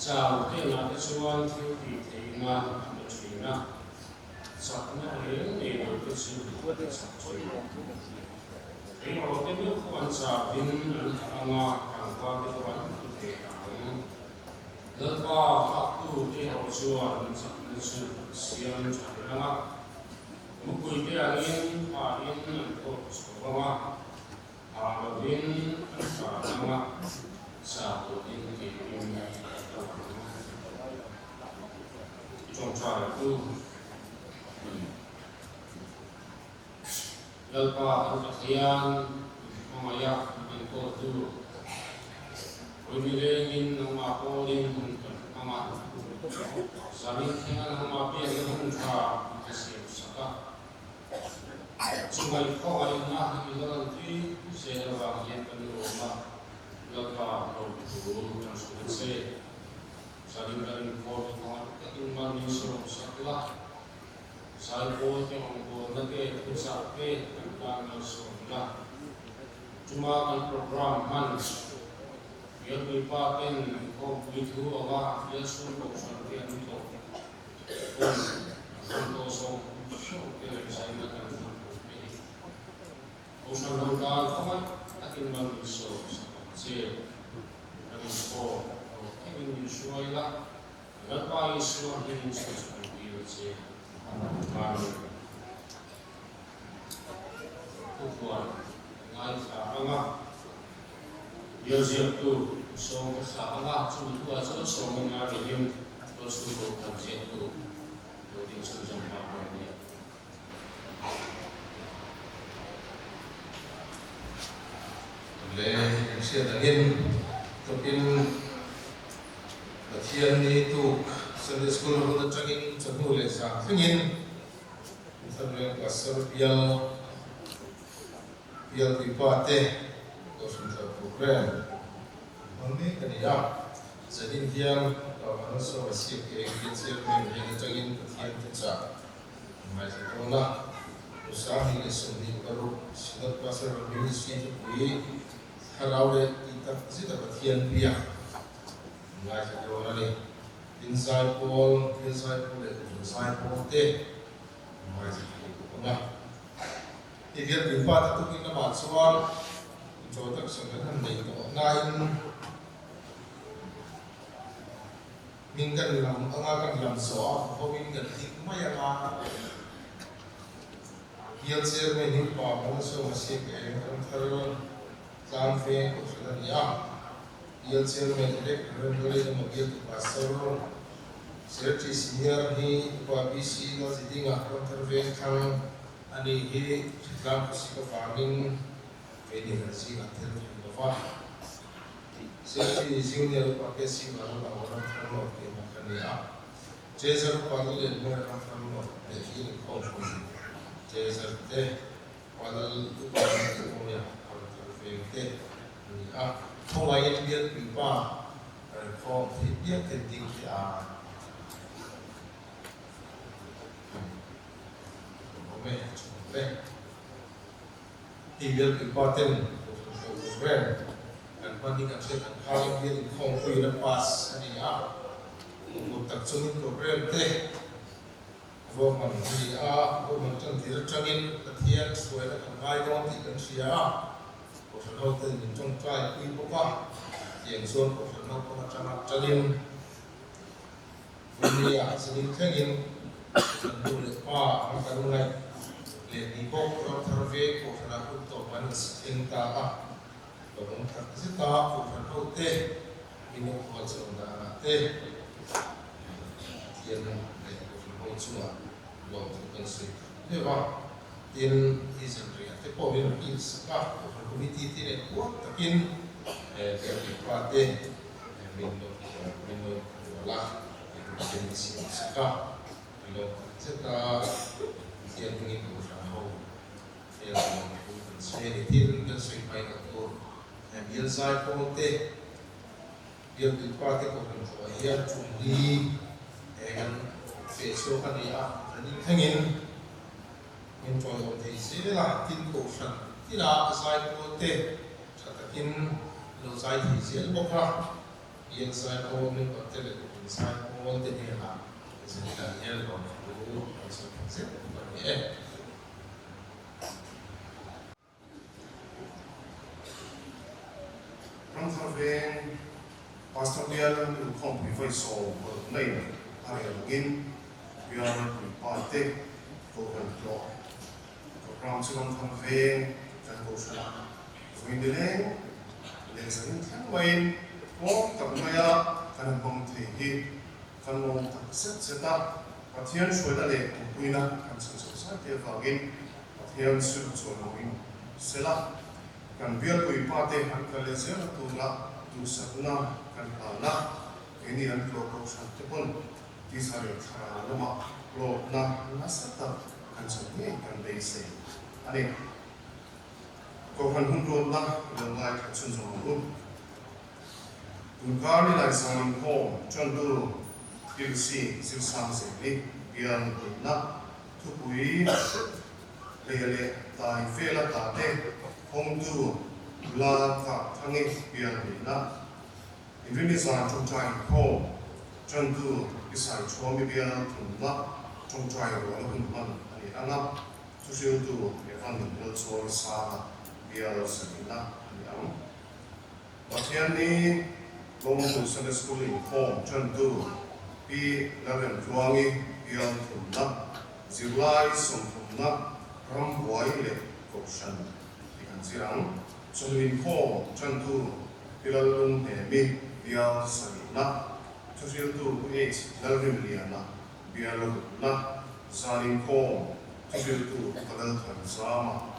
Chau hnenah te chuan thil tih theihna a pe thin a, chakna reng nei lo te chu a ti chak thin. Eirawh te meuh pawh an chauhin an thah anga tangka te pawh an hmu thei ang. Lalpa faktu te erawh chuan an chakna chu an siam tha leh anga, mupui te angin phahin an thawk chho anga, Hah lovin an hra ang a, chak lovin keipin an kal ang. I tawngtai tu Lalpa kan Pathian min hmangaih a, min kawltu Awimi lengin nangmah pawlin hun kan hmang a, zanin thlenga nangmah biakna hun tha min siam sak a. Chumai khawngaihna i la rawn tui zel avang hian kan lawm a, Lalpa lawmthu kan hrilh a che. Zanin kan inkhawm hi khawngaih takin mal min sawm sak la, zaipawl te rawngbawlna te thuchah te kan tan mal sawm la. Chuma kan program hman Bialpuipa ten inkhawmpui thu anga Bialchhung Kohhran te an tlawh. Hun a hman tawh zawng zawng te leh zaina kan hman tur te hi Kohhran ho tan khawngaih takin mal min sawm sak ang che. Kan inkhawm ho thlengin min hruai la, Lalpa Isua hmingin chu chu kan dil a che. Amen. Thupuan ngaithla anga Bialziaktu sawm ka thlah anga chumi thuah chuan sawmin a rilin Tualchhung Kohhran ziaktu lo ding chhunzawm nghal dawn a ni. Le kan hriat angin tukin Pathian ni tuk Sunday School hun atangin chawhnu leh zan thlengin Thlanreng Pastor bial Bialpui pa te Kohhran thar program hmang mek a ni a, zanin hian Hlauhana saw a siak te engtin chairman hnen atangin Pathian thuchah an ngaithla dawn a, 2026 Synod Pastoral Ministry thupui Thlarau leh tih tak zet a Pathian biak an ngaithla dawn a ni. Tin zaipawl, thil zaipawl leh Kohhran zaipawl te an ngaithla thei bawk ang a. Ti hian puipa te tukin lamah chuan introduction kan han nei tawh nain hming kan lam anga kan lam zawh a hovin kan ding mai anga Bial Chairman hi Pa Malsawma Siak eng ram thar tlang veng kohhran a ni a, Bial Chairman elect Rev Lalengemaw Bialtu Pastor Secretary Senior hi Upa BC Lalzidinga ram thar veng thlang A ni hi hritlang khawsik avangin keini kan zingah tel thei lo va. Secretary Junior Upa KC Vanlal a ram thar lawk tih mak a ni a. Treasurer Upa Lallianmawia ram thar lawk leh hi inkhawm hun Treasurer te Upa Lal Upa Lallianmawia ram thar veng te a ni a. Khawngaihin Bialpui pa Reform thei piang ten ding te a. Hei bialpui pa ten program kan hman hi kan hriat ang khan bial inkhawmpuiin a pass a ni a, kut tak chungin program te ruahman a ni a, ruahman tan tir atangin Pathian hruaina kan ngai dawn tih kan hria a, Kohhran ho ten min tawngtai pui bawk a, tiang chuan Kohhran naupang atanga tangin Vawnia zanin thlengin kan nu leh pa an kan ngaih leh ni bawk ram thar veng Kohhranah hun tawp an thleng ta a, lo awm tak zet a Kohhran ho te min awmhual chho danah te Pathian leh Kohhran ho chungah lawmthu kan sawi tak deuh a, tin i zanriah te pawh min rawn insak a, Kohhran Committee te leh huat takin Biakinn pa te Min lo min lo kual a, min lo siam sak a, min lo khat zet a, Pathian hmingin Kohhran ho hel lo thu kan sawi a ni. Tin, kan sawi hmai loh tur bial zai pawl te, bial tuipa te Kohhran thuah hian tum hi kan feh chhuak a ni a, kan inthlengin min ṭawiawm thei zel a, tin Kohhran tinah zai pawl te tha takin lo zai thei zel bawk a. Bial Zaipawl member te leh Kohhran Zaipawl te hnenah zanah hian lawmthu kan sawi tak zet bawk a ni e. Ramthar veng Pastor Bial inkhawmpui vawi 10 in a rel angin Bial puipa te Kohhran hlawh Program chu Ramthar veng kan Kohhranah vawi nileng leh zanin thleng maiin tlawm tak maia kan han hmang thei hi kan lawm tak zet zet a, Pathian hruaina leh awmpuina kan chhan chho zai te avangin Pathian chu chuan loin sela, kan bialpui pa te an kal leh zel a tura duhsakna kan hlan a, keini an tlawh kohhran te pawn tisa leh thlarau lamah hlawkna nasa tak kan chhan ngei kan beisei a ni. Kohhran hun ruatna lo ngaithla chhunzawm ang u. Tunkar ni laizang inkhawm Chantu Pilsi Zirsang Zeli bial nihna thupui leh leh tai vela ta te hawngtu La Kap Thangi bial nihna Inrini zan tawngtai inkhawm Chantu Isai Thuami bial thumna tawngtai ruahna hun hman a ni ang a, thuhriltu Evan Lalchawi Sanga bial sarihna a ni ang. Pathianni Lawngtlai Sunday School inkhawm tantu Pi Lalremtluangi bial thumna, zirlai sawmthumna, rambuai leh kohhran tih kan zir ang. Chawhnu inkhawm tantu Pi Lallunghnemi bial sarihna, thuhriltu Pu H Lalrimliana bial rukna, zan inkhawm thuhriltu Pu Lalthanzama.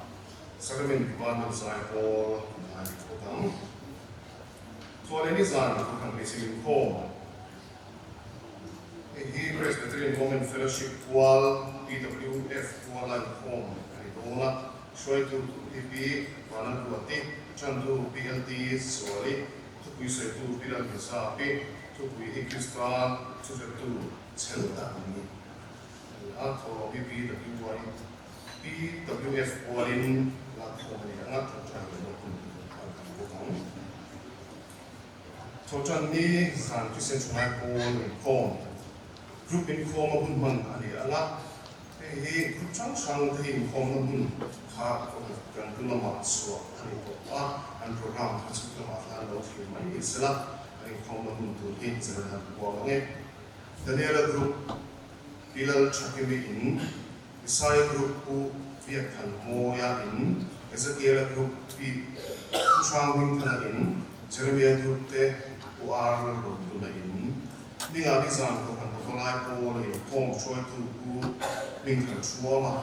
Sacrament Department zai pawl ngai thawk ang. Chuan ni zan Kohhran Hmeichhe Inkhawm hei hi Presbyterian Women Fellowship pual, PWF, puala inkhawm a ni dawn a, hruaitu tur hi Pi Vanlalruati, Chantu PLT Zuali, thupui sawitu Pi Lalhmeichha Pi, thupui hi Krista thuhretu chhel tak ni a ni a, thawhlawm hi PWY PWF pualin lakkhawm a ni ang a, tawngtai leh lawk hun an kan bawk ang. Thawhtan ni zan Kristian Chhungai pawl inkhawm, group inkhawm a hun hman a ni ang a, hei hi group hrang hrang te hi inkhawmna hmun kha kan pu lamah chhuah a ni tawh a, an program kha chhuk lamah khan lo thlir mai ni sela, an inkhawmna hmun tur hi zan an puang ang e. Daniela Group Pi Lal Thakimi in Isaiah Group Pu Viakthan Mawia in, Ezekiela Group Pi Pu Hrang Hmingthana in, Jeremiah Group te Pu Ar Lalrohluna in, Ninga Nizan Kohhran Pavalai Pawl a inkhawm hruaitu Pu Hmingthana Thuama,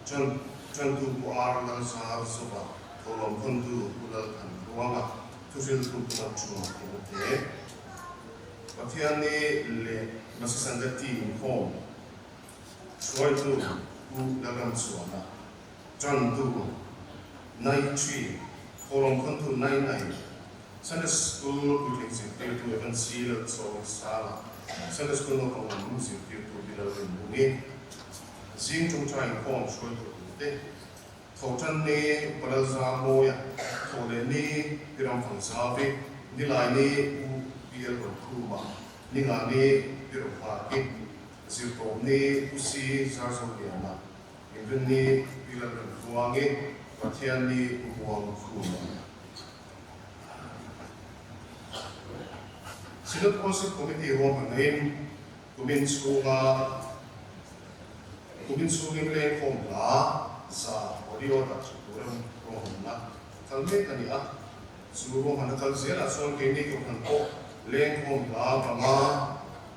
Ṭan Ṭantu Pu Ar Lalzar Zova, Thawhlawm Khawntu Pu Lalthan Tluanga, Thuhriltu Pu Lamchhunga Tina te. Pathianni leh Masi Sunday inkhawm hruaitu Pu Lalramchhuana, Ṭantu Nai Ṭhi, Thawhlawm Khawntu Nai Nai, Sunday School puitling zirtirtu Evan C. Lalchawisanga, Sunday School naupang lam zirtirtu Pi Lalrinbungi, Zing Ṭawngṭai inkhawm hruaitu tute, Thawhṭanni Upa Lalzamawia, Thawhlehni Pi Ramfangzavi, Nilaini Pu PL Rokhuma, Ningani Pi Rohaki, Zirtawpni Pu Si Zarzoliana, Inrinni Pi Lalremtluangi, Pathianni Pu Muangkhuma. Synod Council Committee ruahmannain kumin chhunga Kumin chhungin lengkhawm hla za audio dah tha tura ruahmanna kal mek a ni a. Chu ruahmanna kal zelah chuan keini kohhran pawh lengkhawm hla panga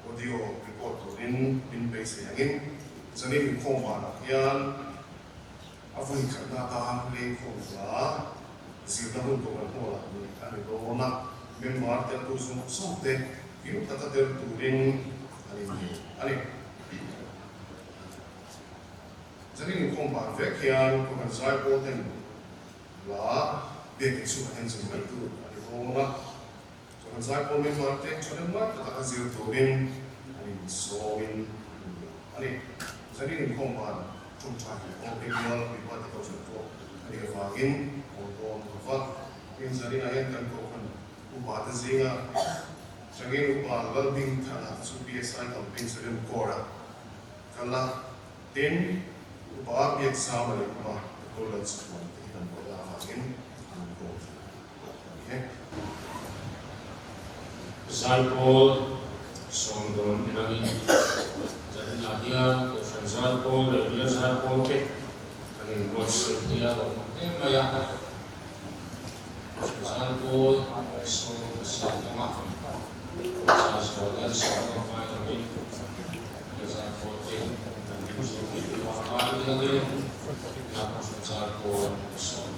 audio record turin min beisei angin zanin inkhawm vanah hian a vawi khatna atan lengkhawm hla zirna hun kohhran hall ah ni a ni dawn a. Member teltu zawng zawng te kim taka tel turin an innei a ni. Zanin inkhawm ban vek hian Kohhran Zaipawl ten la biakin chhungah hian zir mai tur a ni dawn a. Kohhran Zaipawl member te thahnem ngai taka a zir turin an insawmin an inlawm a ni. Zanin inkhawm ban tawngtai leh aw bial mipa te kohhran pawh a nih avangin aw dawn lo va. Tin, zaninah hian kan kohhran upa te zinga. Changing Upa Lalhmingthana chu PSI Campaign Student Corps-a kal a, tin, Upa Biaksama leh Upa Doctor Lalchhuan te hi kan buaina avangin an kawm a ni e. Zaipawl sawmdawn inangin zaninah hian Kohhran Zaipawl leh Bial Zaipawl te kan inbuatsaih thei a lo awm em mai a. Zaipawl sawm anga Zaipawl sawm ngai lovin Zaipawl te kan inzir thei tur a ngai inangin Zaipawl sawm.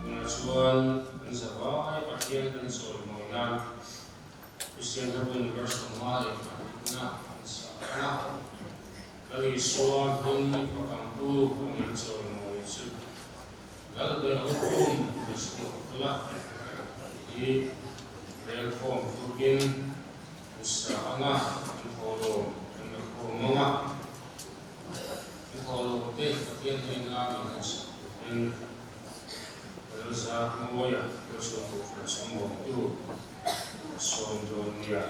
Tunah chuan kan zavai Pathian kan chawimawi nan Kristian Hlabun verse 55 an sa a. Lal Isua hming pakangtu angin chawimawi chu Lal ber hukum an chhuak la hi rel khawm tukin an sa anga an thawhlawm an la khawm anga an thawhlawm te Pathian hnena min han sak turin Lalzar Mawia Joshua Kohhran Sawmawmtu sawm dawn nia.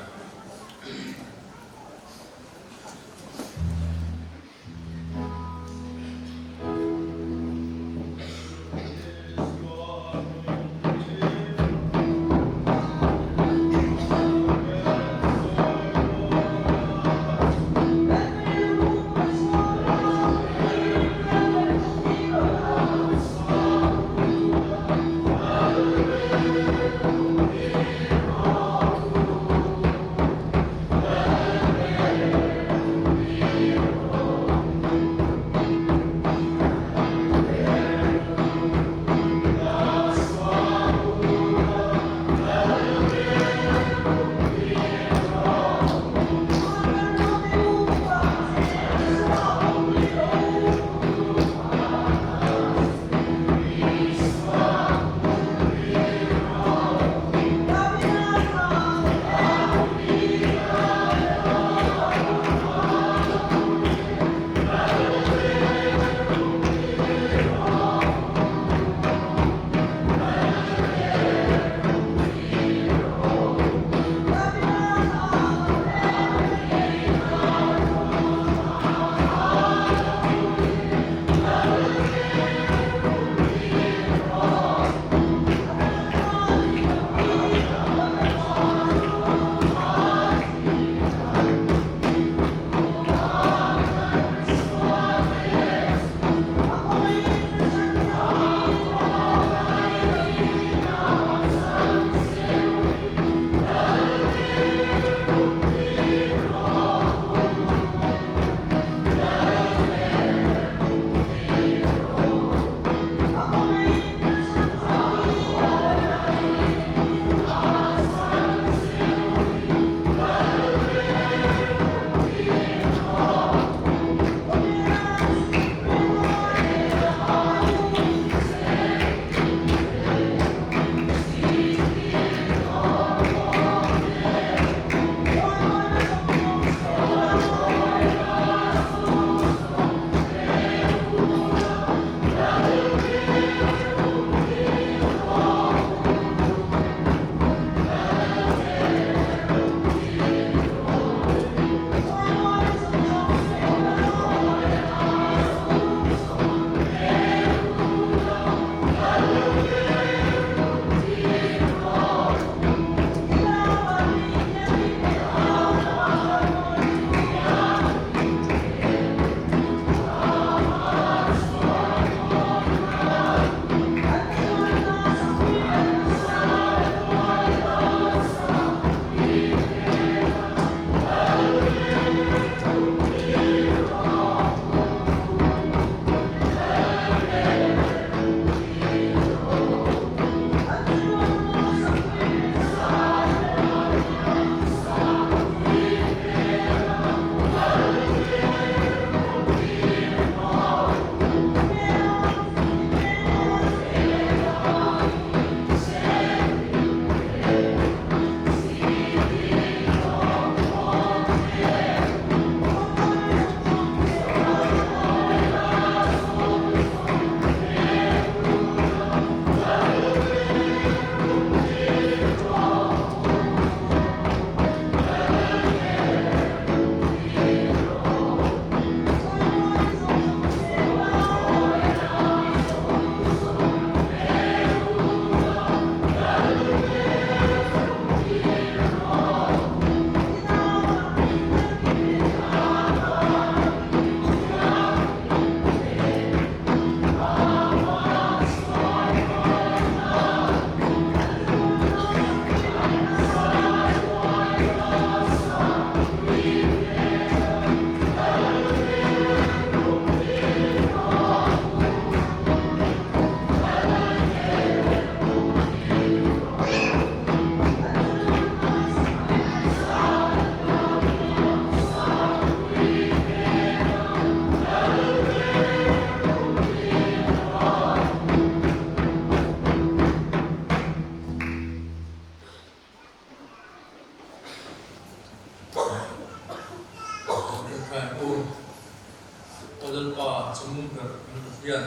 chungnung ber kan Pathian,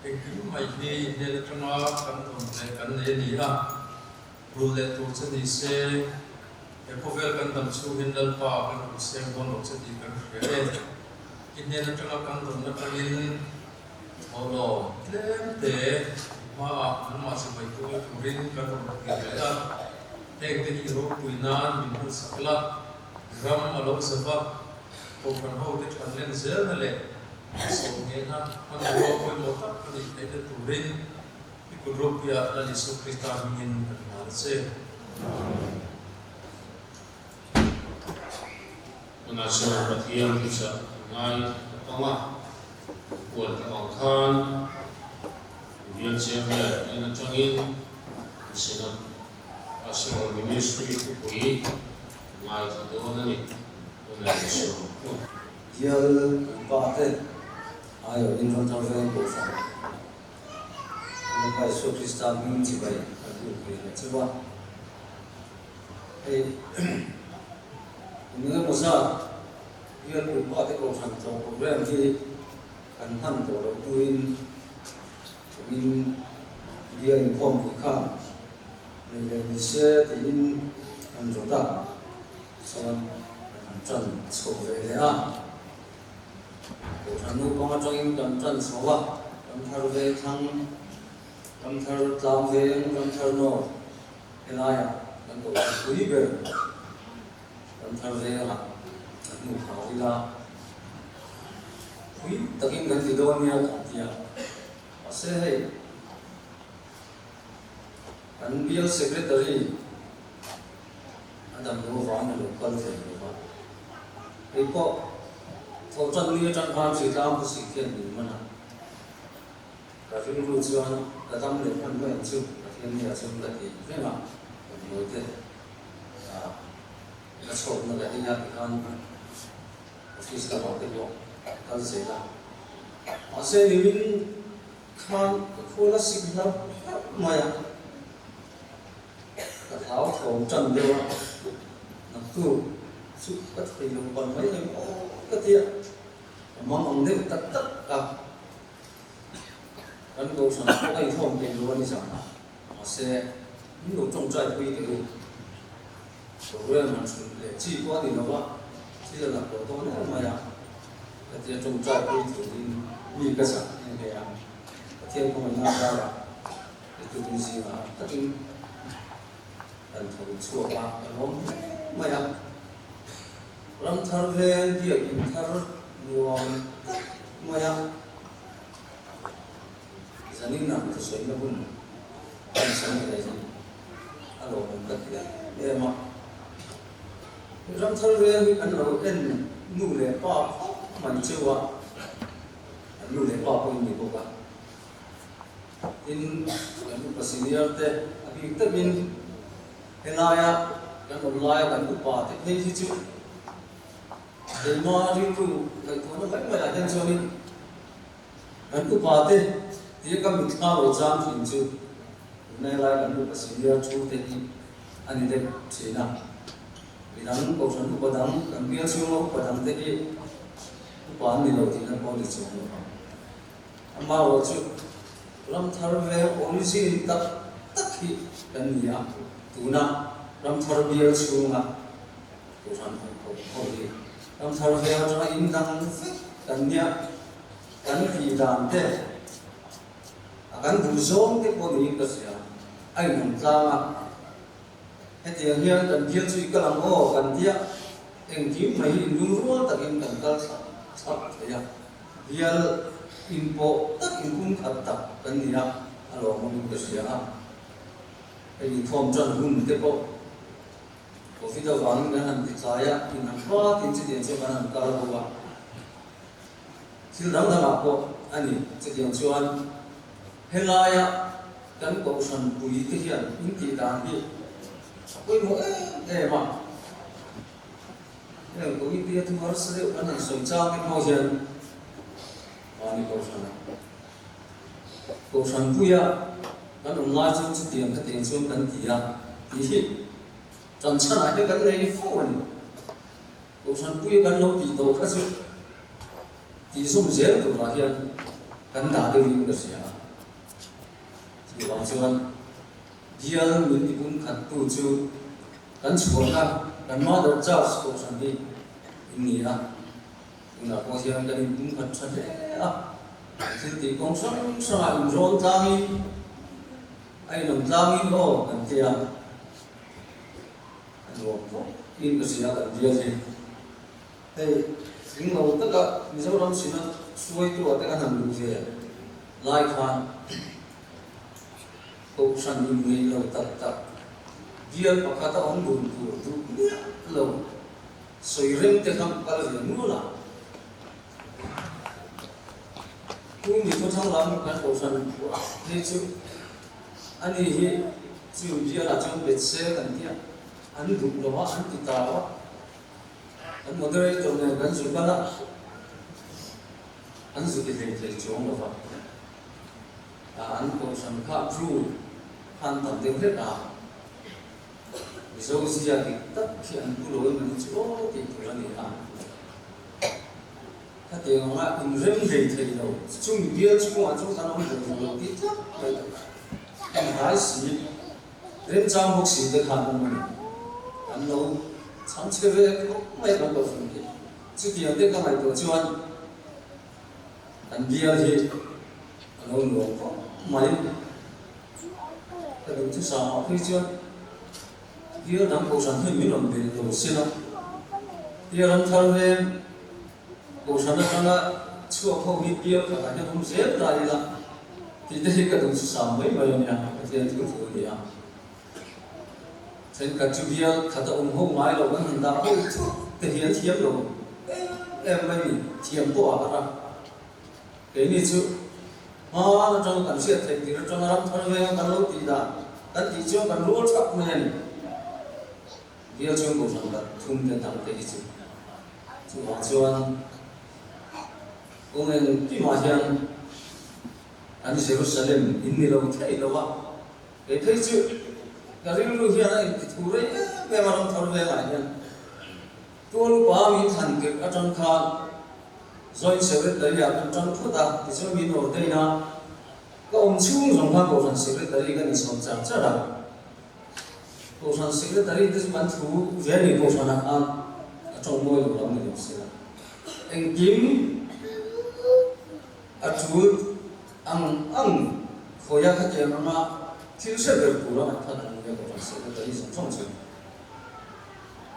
engkim mai hi hnen atanga kan dawn leh kan nei a ni a, rul leh tur che ni se, he khawvel kan dam chhungin Lalpa kan rul seng dawn lo che tih kan hria e. I hnen atanga kan dawn atangin thawhlawm tlem te hmaah nangmah chibai kual turin kan rawn hmuh leh a, hengte hi ropui nan min hmansak la. Ram a lo zava, kohhran hote than len zelna leh sawmnghehna hmanrua pawimawh tak a nih theihna turin i kut ropuiah Lal Isua Krista hmingin kan hlan a che. Tunah chuan Pathian thuchah ngai ka pang a, huan tak ang khan bial chairman en atangin Senate Pastoral Ministry thupui ngaithla dawn a ni. Tunah i sawi ang u. Bial pa te aiawhin ram thar veng Kohhran Lalpa Isua Krista hming chibai a lut ve leh chauh a. Hei kum engemaw zat bial puipa te Kohhran tlawh program hi kan hman tawh loh hnuin Tumin bial inkhawmpui kha nei leh ni se tiin an rawt a, chuan kan han tan chho ve leh a. Kohhran naupang atangin kan tan chho a, Ramthar Vengthlang, Ramthar Tlangveng, Ramthar North helaiah kan kohhran pui ber Ramthar Vengah kan hmuh phah ila. Pui takin kan ti dawn nia kan ti a, mahse hei kan bial secretary a dam lo avangin a lo kal thei lo va, hei pawh thawhtan ni atang khan hritlang khawsik hian min man a, ka rilru chuan ka dam leh hman mai ang chu Pathian nia chuan ka ti reng a, kan mawite ka chhawpna ka ei a tikhan. Office lamah te pawh ka kal zel a, mahse nimin khan ka khawl a sik hlarh hlarh mai a, ka thau thawm tan deuh a, naktuk chu ka thei lo pan mai em aw ka ti a, ka mang ang deuh tak tak a, kan kohhran pawh ka inkhawm thei lo a ni zan a, mahse min lo tawngtai pui teh u. Program han chhun leh chi pawh a ni lo va, thil a laklo dawn em mai a, ka tia tawngtai pui turin mi ka chak nghe nghe a, Pathian khawngaihna karah ritupin zingah takin kan tho chhuak a, ka lawm hle mai a. Ram thar veng biakinn thar nuam tak mai a, zanin ang thusawi na hun kan chang thei hi a lawmawm ka ti em em a. Ram thar veng hi kan lo en nu leh pa khawp mai cheu a, an nu leh pa pawh in ni bawk a. Tin, kan upa senior te a bik takin helaia kan awm laia kan upa te phei hi chu keimah rilru ngaihtuahna mai maiah hian chuanin Kan upa te tia ka mitthla lo chang thin chu tunlai lai kan upa senior thu te hi a ni deuh thin a. Midang kohhran upa dang kan bial chhunga upa dang te hi upa an ni lo tihna pawh a ni chuang lo vang. Amaherawh chu ram thar veng origin tak tak hi kan ni a, tuna ram thar bial chhunga kohhran ho hi ram thar veng atanga indang vek kan nia. Kan tih dan te, a kan duh zawng te pawh niin ka hria. A inawm tlang a, hetiang hian kan bial chu i kal ang aw kan tia, engkim mai hi inlungrual takin kan kal thlap thlap thei a. Bial inpawh tak inpumkhat tak kan ni a, a lawmawmin ka hria a. Hei inkhawm tan hun te pawh Covid avangin kan han ti tlai a, inhan hmatin chutiang chuan kan han kal bawk a. Thil dang dangah pawh a ni. Chutiang chuan helaia kan kohhran pui te hian in tih dan hi a pawimawh em em a. Heng committee a thu harsa deuh kan han sawi chang te pawh hian mahni kohhrana kohhran puia kan awm lai chuan chutiang khatiang chuan kan ti a tih hi tan chhanah hian kan nei fo a ni. Kohhran puia kan lo tih tawh kha chu Tih zawm zel turah hian kan dah deuhin ka hria. Chuvang chuan bial min tipum khattu chu kan chhuahna kan Mother Church kohhran hi in ni a. Tunah pawh hian kan inpum khat tha hle a, thil tih kawng hrang hrangah inrawn tlangin a inawm tlangin aw kan ti a. A nuam khawp in ka hria kan bial hi. Hei, tling lo taka Mizoram Synod hruaitu ah te kan han luh ve lai khan Kohhran inngeih lo tak tak bial pakhat a awm dun tur duh miah lo sawi rem te kha kal ve nual a. Pu Mithuthang lam kan Kohhran phei chu ani hi chu bial ah chuan bet se kan tia an duh lo a an ti ta a. Kan moderator nen kan zu kal a, an zu ti hlei thei chuang lo va. An kohhran kha Bru khan tam deuh hlek a, Mizo zia dik tak khi an pu lo emaw ni chu aw tih tur a ni a. Khatiang anga inrem hlei thei lo, chumi bial chhungah chuan kan awm ve duh lo tih tlat mai tak a inhai si. Remchang bawk si te khan awm a ni. An lo chhang chhe ve khawp mai kan lo fun hi. Chutiang te ka ngaihtuah chuan kan bial hi a lo nuam khawp mai. Ka duh chu sangah phei chuan bial dang kohhran hi min rawn belh lo sela. Tia ram thar veng kohhran atanga chhuak ho hi bial khatah hian awm zel ta ila. Tih te hi ka duh chu sang mai mai a nia, Pathian thu thu a ni a. Thenkhat chu bial khat a awm ho ngai lo kan han dah ho thut te hi an thiam lo em em mai ni, thiam pawh a har a. Keini chu hmaan atanga kan hriat theih tir atanga ram thar venga kan lo tih dan kan tih chuan kan rual thap mai a ni. Bial chuan kohhran khat thum te dang te hi chu chuvang chuan kawng engkimah hian An Jerusalem in ni lo thei lo a, kei phei chu ka rilru hian a inti thu rei em em a ram thar vengah hian tual upa min thlan tirh atang khan Joint Secretary ah kan tang phut a, tichuan min ordain a, ka awm chhung zawng khan Kohhran Secretary ka ni chho char char a, Kohhran Secretary te chu kan thu ve ni Kohhran ah khan a tawng mawi lo lam ni lo sela engkim A tul ang ang khawia khatiang anga thil hre ber tur a ngaihphat ang nia Kohhran Secretary zawng zawng chu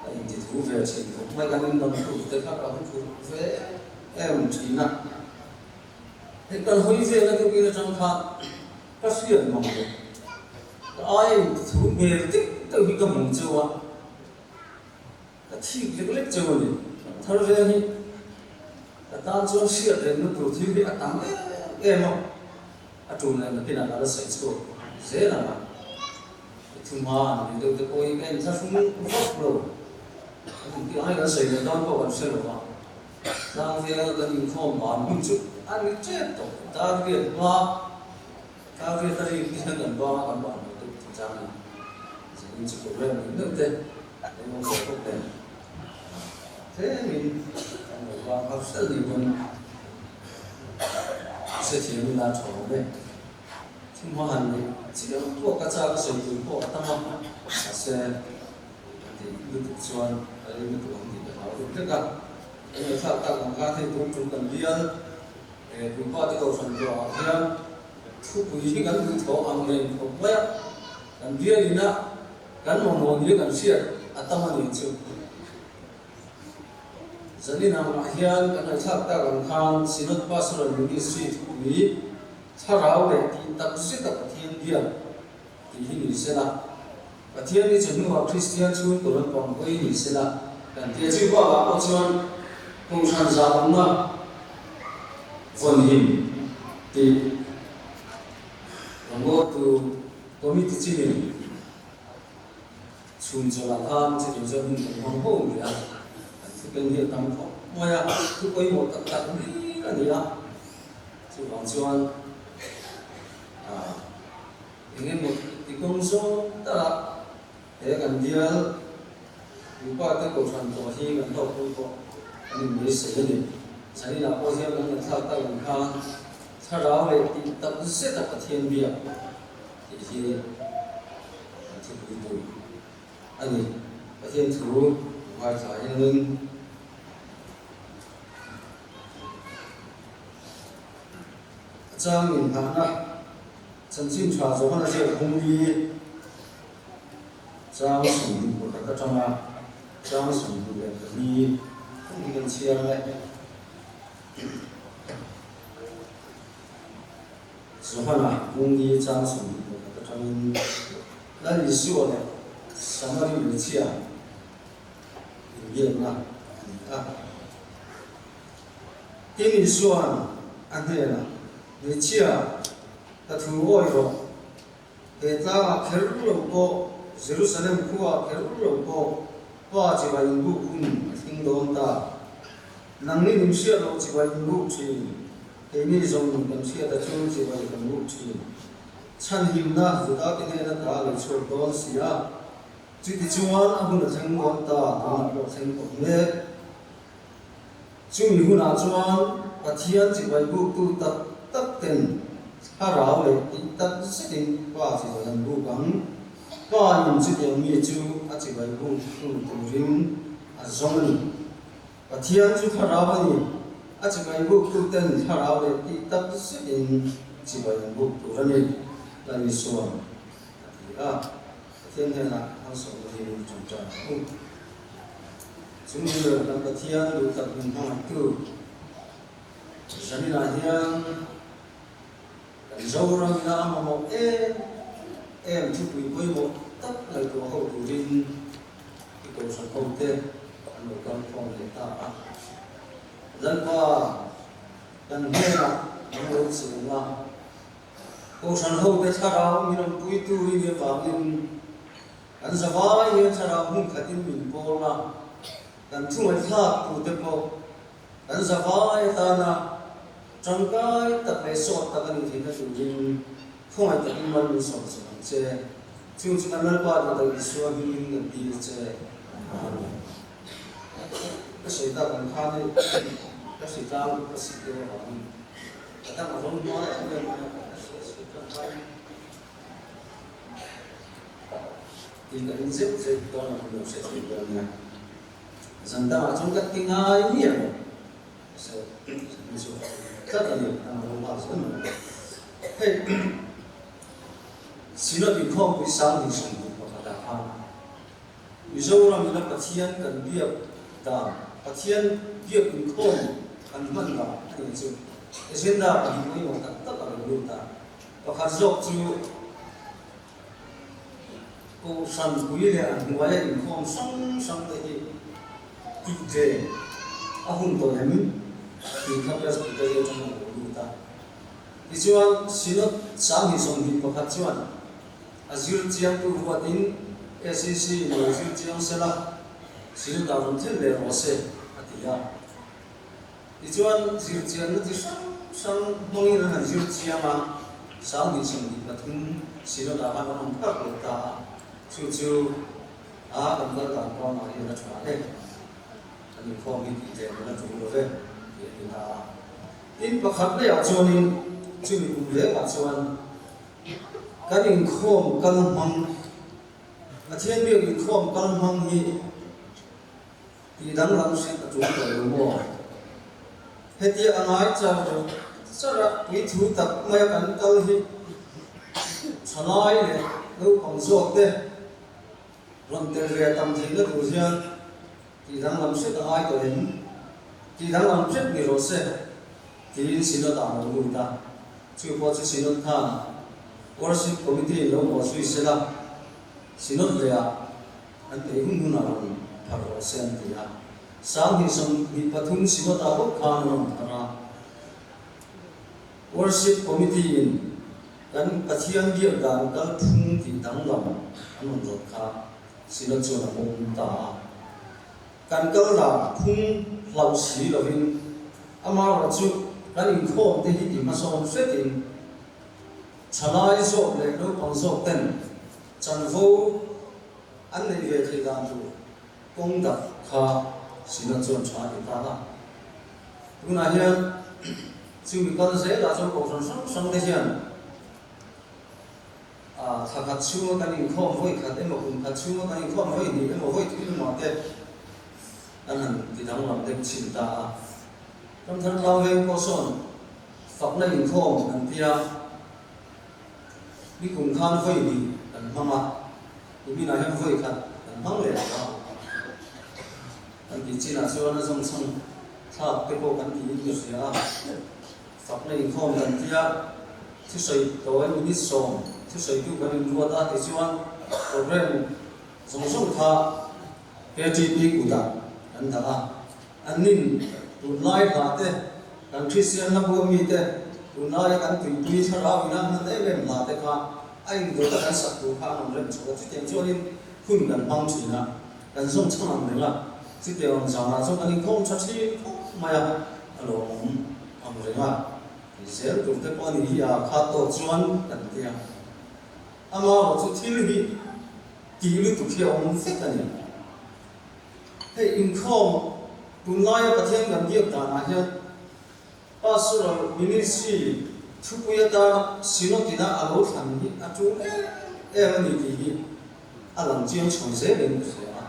a inti thu ve thin khawp mai. Kan inlam tur te kha ka hun phur ve em thin a. Hei kan hawi vel a tukin atang khan ka hriat mang lo. Ka aia inti thu hmel dik deuh hi ka hmu cheu a. Ka thik lek lek cheu a ni. Thar vel hi ka tan chuan hriat rengna tur thil hi a tam em em a, a tul leh nakinah ka la sawi chhuak zel ang a. I thu hma an ri deuh te pawh hi ka en thlahrung vak lo. Kan intih ang hi kan sawi leh dawn pawh kan hre lo va. Tlang vel kan inkhawm ban hun chu a ni tep tawh. Dar riat hma, dar riat a rik hian kan bang a, kan ban lo deuh tih chang a ni. Zanin chu program eng deuh te. Engmah sawi bawk nen tlemin kan lo vang har hrel ni pawn hrethiam ila tha awm e. Thil hma han neih chiang pawh ka chak a sawi tur pawh a tam a, mahse ka tih lutuk chuan ka rei lutuk ang tih ka hlau deuh hlek a. Kan ngaihthlak tak ang khan hei tun tum kan bial Puipa te Kohhran tuahah hian thupui hi kan duhthawh ang reng khawp mai a, kan bial inah Kan mamawh ni kan hriat a tam a nih chu. Zanin angah hian kan ngaihthlak tak ang khan Synod Pastoral Ministry thupui Thlarau leh tih tak zeta Pathian biak tih hi ni sela, Pathian ni chawhnuah Kristian chhungkaw lampang hawi ni sela kan ti a. Chu bakah pawh chuan Kohhran zahawmna vawnhim tih rawngbawltu Committee chinin chhun chawlhah khan chutiang chuan hun kan hmang ho ni a, kan thu pen hi a tam khawp mai a, thu pawimawh tak tak hlir a ni a, chuvang chuan eng emaw ti kawng zawng taka he kan bial Puipa te Kohhran tawh hi kan hlawkpui pawh kan inbeisei a ni. Zaninah pawh hian kan ngaihthlak tak ang khan thlarau leh tih tak zeta Pathian biak tih hi kan thupui tur a ni. Pathian thu ngaithla hianin a chang inhnahna chanchin tha Johana ziak hung hi chang 21 atanga chang 24 hung hi kan chhiar ang e. Johana hung hi chang 21 atangin Lal Isua leh Samari hmeichhia inbiakna a ni a. Tin Isua'n a hnenah, Hmeichhia, ka thu awi rawh. He tlangah kher lo pawh, Jerusalem khuaah kher lo pawh Pa chibai inbuk hun a thleng dawn ta. Nangni min hriat loh chibai inbuk thin, keini zawng kan hriata chu chibai kan buk thin. Chhanhimna Juda te hnena ta a lo chhuak dawn si a, chuti chuan a hun a thleng dawn ta, tunah pawh a thleng tawh mek. Chumi hunah chuan Pathian chibai buktu tak tak ten thlarau leh tih tak zetin Pa chibai an buk ang. Pa in chutiang mi chu a chibai buktu turin a zawng a ni. Pathian chu thlarau a ni, a chibai buktu ten thlarau leh tih tak zetin chibai an buk tur a ni, Lal Isua'n a ti a. Pathian hnenah harsatna hi min ṭangṭai ang u. Chung ber kan Pathian duh tak min hmangaihtu Zaninah hian kan Zoram ina a mamawh em em thupui pawimawh tak ngaihtuah ho turin i kohhran hote an lo kal khawm leh ta a. Lalpa kan hnenah an lo cheng a. Kohhran hote thlarau min awmpui turin i avangin Kan zavai hian thlarau hmun khatin min pawl a, kan thu ngaihthlak tute pawh kan zavai atana tangkai tak leh sawt tak a nih theihna turin khawngaih takin mal min sawm chawp ang che. Chung chu kan Lalpa duhtak Isua hmingin kan dil che. Amen. Ka sawi tak ang khan i ka hritlang ka sik deuh avangin ka dang a rawn hma em em mai a, ka hria chhuah tangkai. Tin ka in zeuh zeuh dawn a hun lo hre thei dawn nia. Zan dangah chuan ka ti ngai miah lo. So, zan chu tlat a ni, ang ro nghal zel mai. Hei, Synod inkhawmpui sang ni hran pakhatah khan Mizoram ina Pathian kan biak dan, Pathian biak inkhawm kan hman dan a nih chu agenda pahnih pawimawh tak tak a lo lut a. Pakhat zawk chu Kohhran pui leh a hnuaia inkhawm hrang hrang te hi tih ve a hun tawh em tih kha Presbytery atang a lo lut a. Tichuan Synod 2021 chuan a zir chiangtu ruatin SEC in lo zir chiang sela Synod ah rawn thlen leh rawh se a ti a. Tichuan, zirchianna chi hrang hrang hmangin an han zir chiang a, 2023 Synod ah khan an awm phak leh ta a, chu chu a kan kal dan pangah hian a tha e, kan inkhawm hi tih tlem kan a tul lo ve tih a ni ta a. Tin, pakhat lehah chuanin chumi kum vekah chuan kan inkhawm kal hmang, Pathian biak inkhawm kal hmang hi, Tih danglam hriat a tul tawh lo maw? Hetia a ngai char char a, puithu tak maia kan kal hi thalai leh naupang zawk te rawn tel ve tam theihna tur hian tih danglam hriat a ngai tawh em? Tih danglam hriat ni rawh se tiin Synod ah a lo lut a, chu pawh chu Synod khan Worship Committee in lo bawh zui sela Synod leh ah An peih hun hunah rawn phar rawh se an ti a. 2023 Synod ah bawk khan an rawn phar a. Worship Committee in kan Pathian biak dan kal phung tih danglam an rawn rawt kha Synod chuan a pawm ta a. Kan kal dan phung hlauh si lovin amaherawhchu kan inkhawm te hi ti hmasawn hretin thalai zawk leh naupang zawk ten chanvo An neih ve theih dan tur kawng dak kha Synod chuan tha a ti ta a. Tunah hian chumi kal zelah chuan kohhran hrang hrang te hian thla khat chhunga kan inkhawm vawi khat emaw kum khat chhunga kan inkhawm vawi hnih emaw vawi thum emaw te kan han ti danglam deuh chhin ta a. Ramthar tlang veng pawh sawn fakna inkhawm an ti a, nikum khan vawi hnih kan hmang a, kuminah hian vawi khat kan hmang leh tawh a. Kan tih chinah chuan a zawngchhang thlak te pawh kan tiin ka hria a, fakna inkhawm kan tia thusawi tawi minute sawm thusawitu kan inruat a tichuan program zawng zawng kha KTP kutah kan dah a, an nin tunlai hla te kan Kristian hla bu ami te tunlaia kan tuipui thlarau ina hman em em hla te kha a indawt a kan sak tur kha an rawn rem chho a, chutiang chuanin hun kan hmang thin a. Kan zawng chhang ang reng a, chutiang ang zanah chuan kan inkhawm tha thin khawp mai a, a lawmawm ang reng a, tih zel tur te pawh a ni hi a khat tawk chuan kan ti a. Amaherawh chu thil hi tih lutuk hi a awm vek a ni. Hei inkhawm tunlaia Pathian kan biak danah hian Pastoral Ministry thupui atana Synod ina a lo thlan hi a tul em em a ni tih hi a lang chiang chho zelin ka hria a.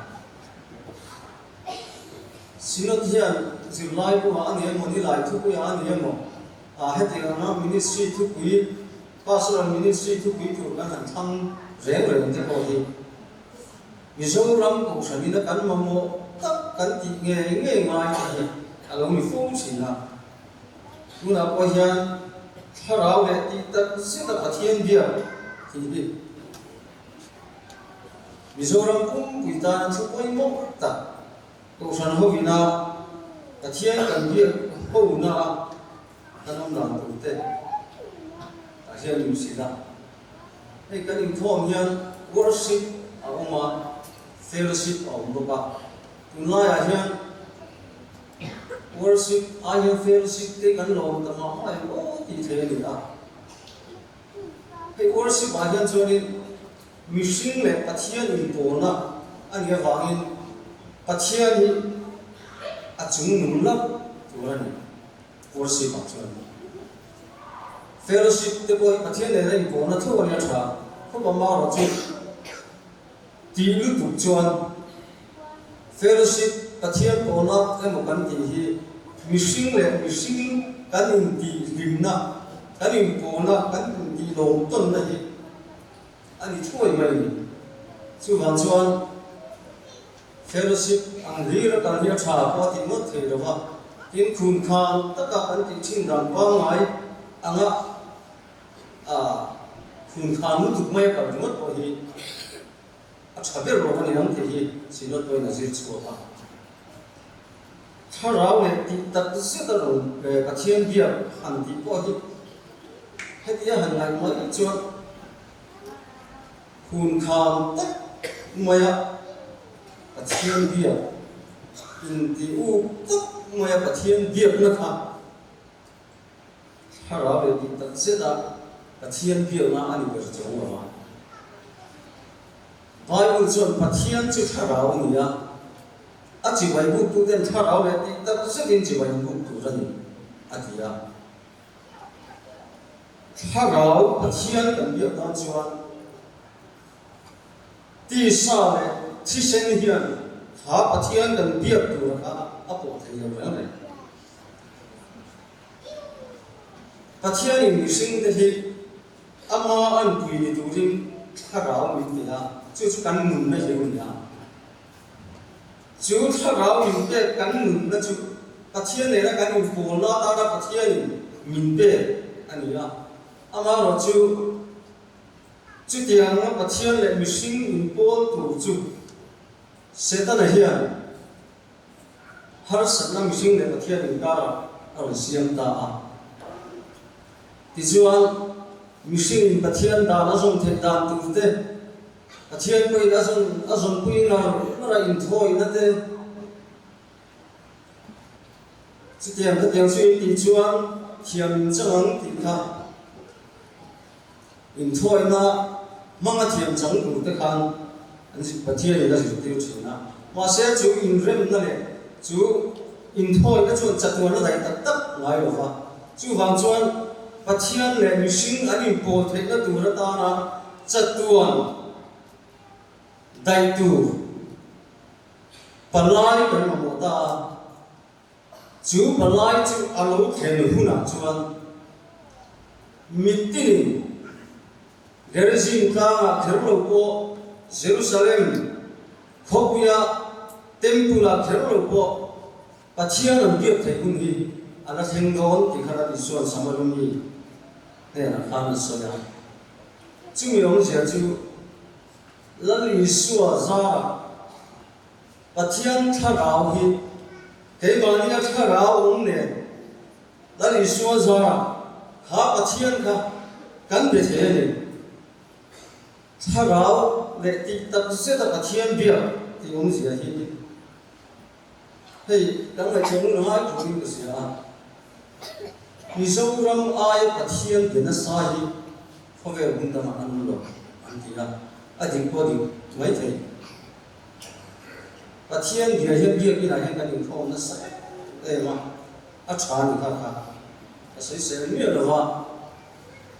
Synod hian zirlai buah a ni emaw, nilai thupuiah a ni emaw, hetiang anga Ministry thupui, Pastoral Ministry thupui tur kan han thlang reng reng te pawh hi Mizoram Kohhranina kan mamawh tak kan tih ngei ngei ngai te hi a lo ni fo thin a. Tunah pawh hian thlarau leh tih tak zeta Pathian biak tih hi Mizoram pumpui tana thu pawimawh tak Kohhran hovina Pathian kan biak hona a kan awm dan tur te tah hian min hrilh a. Hei kan inkhawm hian worship a awm a, fellowship a awm bawk a. Tunlaiah hian worship ai hian fellowship te kan lawm ta mah mah em aw tih thei a ni a. Hei worship ah hian chuanin mihring leh Pathian inpawlna a nih avangin Pathian hi a chungnung lap tur a ni. Worship ah chuan fellowship te pawh hi Pathian nena inpawhna tho a nia tha khawp a marawh chu tih lutuk chuan fellowship Pathian pawhna emaw kan tih hi mihring leh mihring kan intih hlimna kan inpawhna kan intih lawm tawnna hi a ni thuai mai a ni. Chuvang chuan Fellowship ang hlir a kal hi a tha pawh a tih ngawt thei lo va, tin khun khan taka kan tih thin dan pangngai anga khun khan lutuk mai a kal ringawt pawh hi a tha ber lo a ni ang tih hi Synod pawhin a zir chhuak a. Thlarau leh tih tak zet a rawn Pathian biak han tih pawh hi hetia han ngaih mai chuan Hun kham tak maia Pathian biak inti uk tak maia Pathian biakna kha thlarau leh tih tak zeta Pathian biakna a ni ber chang lo a. Bible chuan Pathian chu thlarau a ni a, a chibai buktuten thlarau leh tih tak zetin chibai buk tur a ni, a ti a. Thlarau Pathian kan biak tan chuan tisa leh thisen hian kha Pathian kan biak tur kha a pawh thei lo reng reng. Pathianin mihringte hi ama anpui ni turin thlarau min ti a, chu chu kan nunna hi a ni a. Chu thlarau min pek kan nunna chu Pathian nena kan inpawlna atana Pathianin min pek a ni a. Amaherawh chu, chutianga Pathian leh mihring inpawl tur chu Setana hian harsatna mihring leh Pathian inkarah a rawn siam ta a. Tichuan, mihringin Pathian dan a zawm theih dan tur te, Pathian pawhin a zawn a zawnpui ngar ngar a inthawina te chutiang khatiang chu in tih chuan thiam in chang ang tih kha inthawina hmanga thiam chang tur te khan an Pathianin a zirtir thin a. Mahse chu inremna leh chu. inthawina chuan chatuan a daih tak tak ngai lo va. Chuvang chuan Pathian leh mihring an inpawl theihna tur atana chatuan daih tur palai kan mamawh ta a. Chu palai chu a lo thlen hunah chuan mitinin Gerizim tlangah kher lo pawh Jerusalem khawpuia Temple-ah kher lo pawh Pathian an biak theih hun hi a la thleng dawn tih kha Rat Isua'n Samaria mi hnenah khan a sawi a. Chumi awmzia chu Lal Isua zarah Pathian thlarau hi keimahnia thlarau awm nen Lal Isua zarah kha Pathian kha kan be thei a ni. Thlarau leh tih tak zeta Pathian biak tih awmzia hi Hei kan ngaihtuah ngun ngai turin ka hria a, Mizoram aia Pathian be nasa hi khawvel hmun dangah an awm lo an ti a, a dik pawh a dik mai thei. Pathian bia hian biakinah hian kan inkhawm nasa em em a, a tha ni kha kha ka sawisel miah lo va,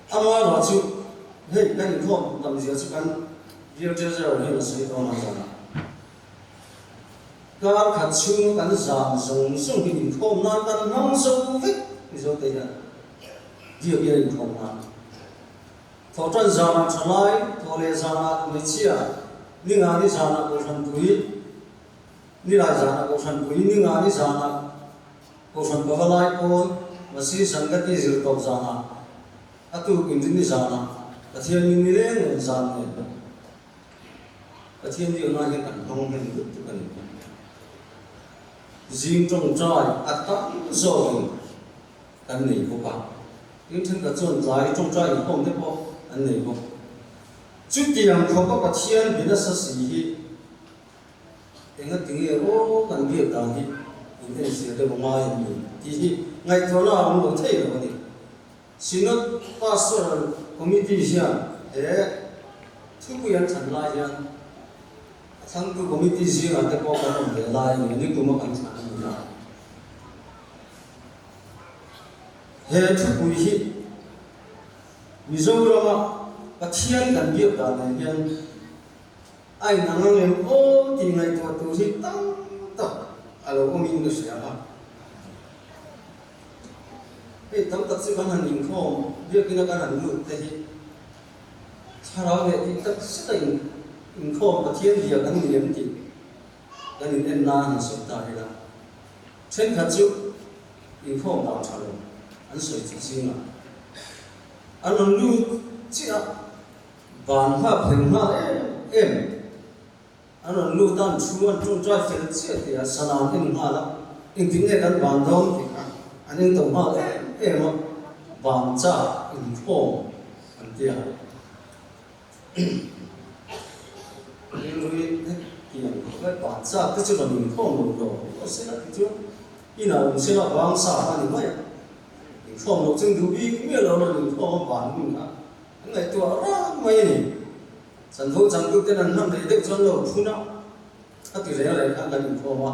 amaherawh chu hei kan inkhawm tam zia chu kan Bial Treasurer hian a sawi dawn a zanah. Kar khat chhunga kan zan zawng zawng hi inkhawm nan kan hmang zo vek Mizo te hian biak hian inkhawm nan Thawhtan zanah thalai, thawhleh zanah hmeichhia, ningani zanah kohhran pui, nilai zanah kohhran pui, ningani zanah kohhran pavalai pawl, Masi Sangati zirtawp zanah a tuk inrinni zanah Pathian min nileng rawn zan nen. Pathian biakna hian kan hmang hnem lutuk tuk a ni. Zing tawngtai a tam zawkin kan nei bawk a, tin thenkhat chuan tlai tawngtai inkhawm te pawh an nei bawk. Chutiang khawpa Pathian be nasa si hi engatinge aw kan biak dan hi in enfiah deuh a ngai a ni tih hi ngaihtuahna a awm lo thei lo a ni. Synod Pastoral Committee hian he thupui an thlan lai hian a thlangtu committee zingah te pawh kan awm ve lai a ni a, nikuma kan thlan a ni a. He thupui hi Mizorama Pathian kan biak dan nen hian a inang ang em aw tih ngaihtuah tur hi tam tak a lo awmin ka hria a. Hei tam tak chu kan han inkhawm biakina kan han lut te hi thlarau leh tih tak zet a inkhawm Pathian bia kan ni em tih kan in en nan han sawi ta ila. Thenkhat chu inkhawm dan tha lo an sawi chu zingah an rawn lut chiah a, ban nghak hleng nghal em em. An rawn lut a, an thu an tawngtai fel chiah tih a sana an en nghal a, engtin nge kan ban dawn tih kha an en to nghal em em a, ban chak inkhawm an ti a. Rilruin hetiang khawp lai ban chak te chu rawn inkhawm lo lo aw sela ti chuan inah awm sela vang sa kha a ni mai a, inkhawm loh chuan duh bik miah lo rawn inkhawm a ban hun kha an ngaihtuah rang mai a ni. Chanvo changtu ten an hman rei deuh chuan lo phun a, a ti reng reng khan kan inkhawm a,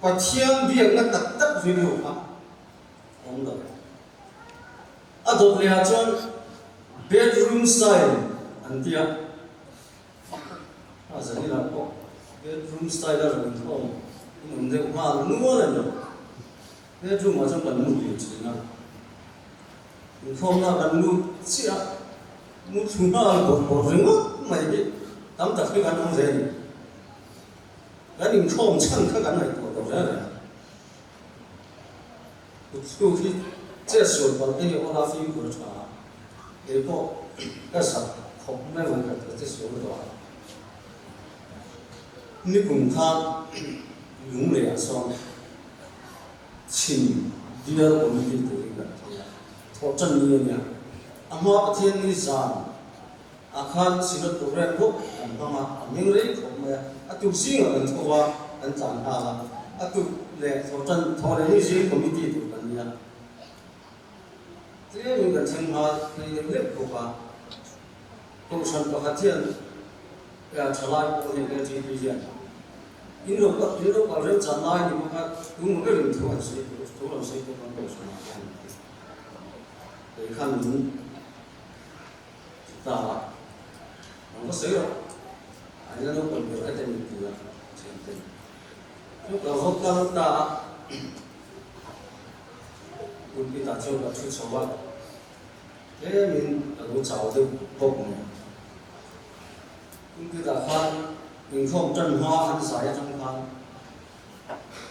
Pathian biakna tak tak rilru kha a awm lo. A dawt lehah chuan bedroom style an ti a, a zaninah pawh bedroom style a rawn inkhawm in awm deuh nghal nual a ni. Bedroom ah chuan kan muhil thin a, inkhawmna kan lut chiah a, mu thlu nghal bawrh bawrh ringawt mai hi tam tak hi kan awm ve a ni. Kan inkhawm chhan kha kan ngaihtuah lo reng reng a, kutthluk hi chet sual palh te hi aw la fimkhur a tha a, kei pawh ka zak khawp mai ang ka che sual tawh a. Nikum khan Lunglei ah sawn Chhim bial committee turin kan thei a, thawh tan ni a nia. A hma Pathian ni zan ah khan Synod program bawk kan hmang a, a meng rei khawp mai a, a tuk zingah kan tho a, kan tlan nghal a, a tuk leh thawh tan thawh leh ni zing committee tur kan nia. Tlemin kan thleng hma rei deuh hlek bawk a, Kohhran pakhat hian thalai pawh hian LTP hian. In lo kal in lo kal rem chan lai ni bawk a, tun berin thu an sawi tur thu an sawi bawk ang kohhran ah hian an ti. Kei khan min ti ta a, nang va sawi rawh, an la naupang ber ka ten ti a, thian ten. Chu ka va kal ta a, pulpit ah chuan ka thu chho a, tlemin ka lo chau deuh bawk nen. Pulpit ah khan inkhawm tan hma an zai atang khan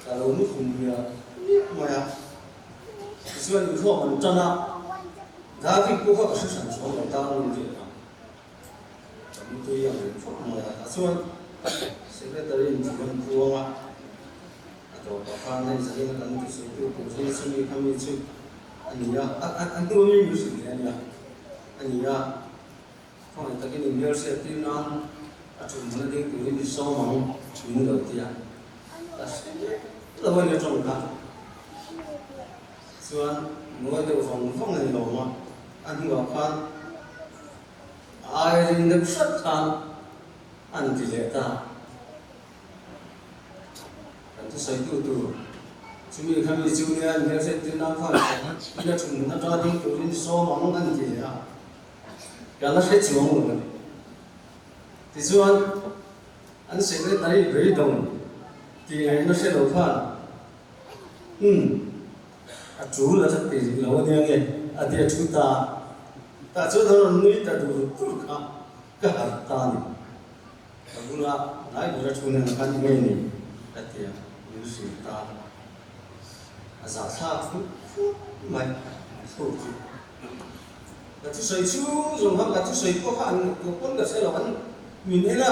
ka lo nu khum miah miah mai a, tichuan inkhawm an tan a, David pawh kha ka hre hran chuang lo ta a ni rih ang, ka mutui ang reng khawp mai a, tah chuan Secretary in thu an puang a, a tawpah khan hei zanin a kan thusawitu tur hi chumi kha mi chu a ni a, a hnu ami min hrilh leh a nia, a ni a. Khawngaih takin in hmelhriat tir nan a ṭum hmun a ding turin i sawm ang min lo ti a, ka hre miah lo a ni a ṭawng kha. Chuan ngawi deuh vang vang a ni lo a, a hnuah khan a ai ring deuh hrat khan an ti leh ta. Kan thusawitu tur chumi kha mi chu nia in hmelhriat tir nan khan in a ṭum hmun aṭanga ding turin i sawm ang an ti leh a. Ka la hre chuang lo a ni. Tichuan, an secretary beidawng tih ngaihna hre lo khan, Umm, a tul a that tih rih lo a nia nge? a ti a thu ta a. Tah chuan a rawn nui ta dur dur kha ka harh ta a ni. Ka bula hnai ber a thu nen khan i ngei ni? ka ti a, min hrilh ta a. A zahthlak hlut hlut mai thluk chu. Ka thusawi chhung zawng khan ka thusawi pawh kha an ngaihtuah pawn ka hre lo, an min en a,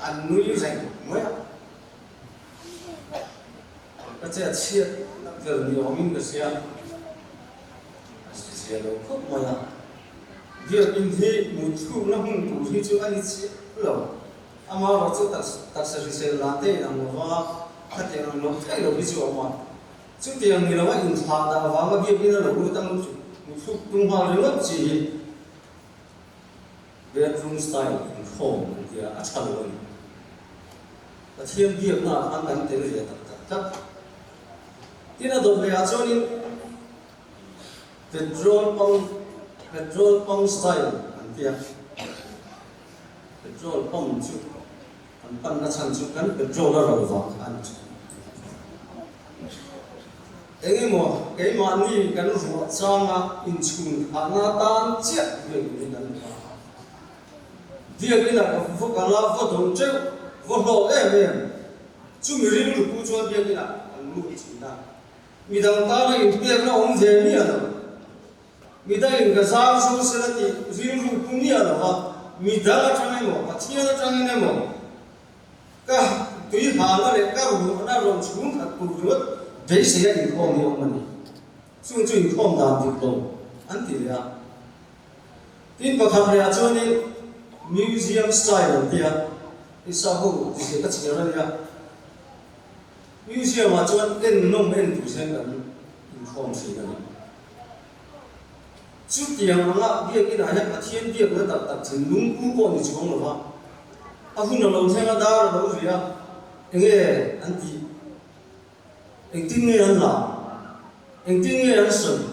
an nui reng mai a. Ka che a chhiat ber ni awmin ka hria, a zia lo khawp mai a. Biakin hi mutthlukna hmun tur hi chu a ni chiah lo, amaherawh chu taksa hrisel dan te inang lova khatiang ang lo theih lo hi chu a awm a. Chutiang ni loa inthlah dah avanga biakin a lo lut a muthluk tum nghal ringawt chi hi bedroom style inkhawm an tia a tha lo a ni. Pathian biakna ah khan kan tel ve tak tak tlat. Tin a dawt leh ah chuanin petrol pump petrol pump style an tia petrol pump chu Kan panna chhan chu kan petrol a ro vang kha a ni thin. Eng emaw keimahni kan ruah changa inchhun khahna atan chiah biakin hi kan hmu a. Biakin ah ka va kal a, va dawn teuh, va hlawk em em. Chumi rilru pu chuan biakin ah kan lut thin a. Midang tana inpekna awm ve miah lo. Midangin ka zar zo sela tih rilru pu miah lo va, midang atang emaw, Pathian atangin emaw ka tui halna leh ka ruahna rawn chhung khat tur ringawt beisei a inkhawm hi a awm a ni. Chung chu inkhawm dan dik lo an ti leh a. Tin, pakhat lehah chuanin Museum style an ti a, Isa ho tihzia ka chhiar a nia. Museum ah chuan en nawm en tur hian kan inkhawm thin a ni. Chutiang anga biakin ah hian Pathian biakna tak tak thinlung pu pawh ni chuang lo va, a hun a lo thleng a, dar a lo ri a, enge an tih? Engtin nge an la? Engtin nge an sawi?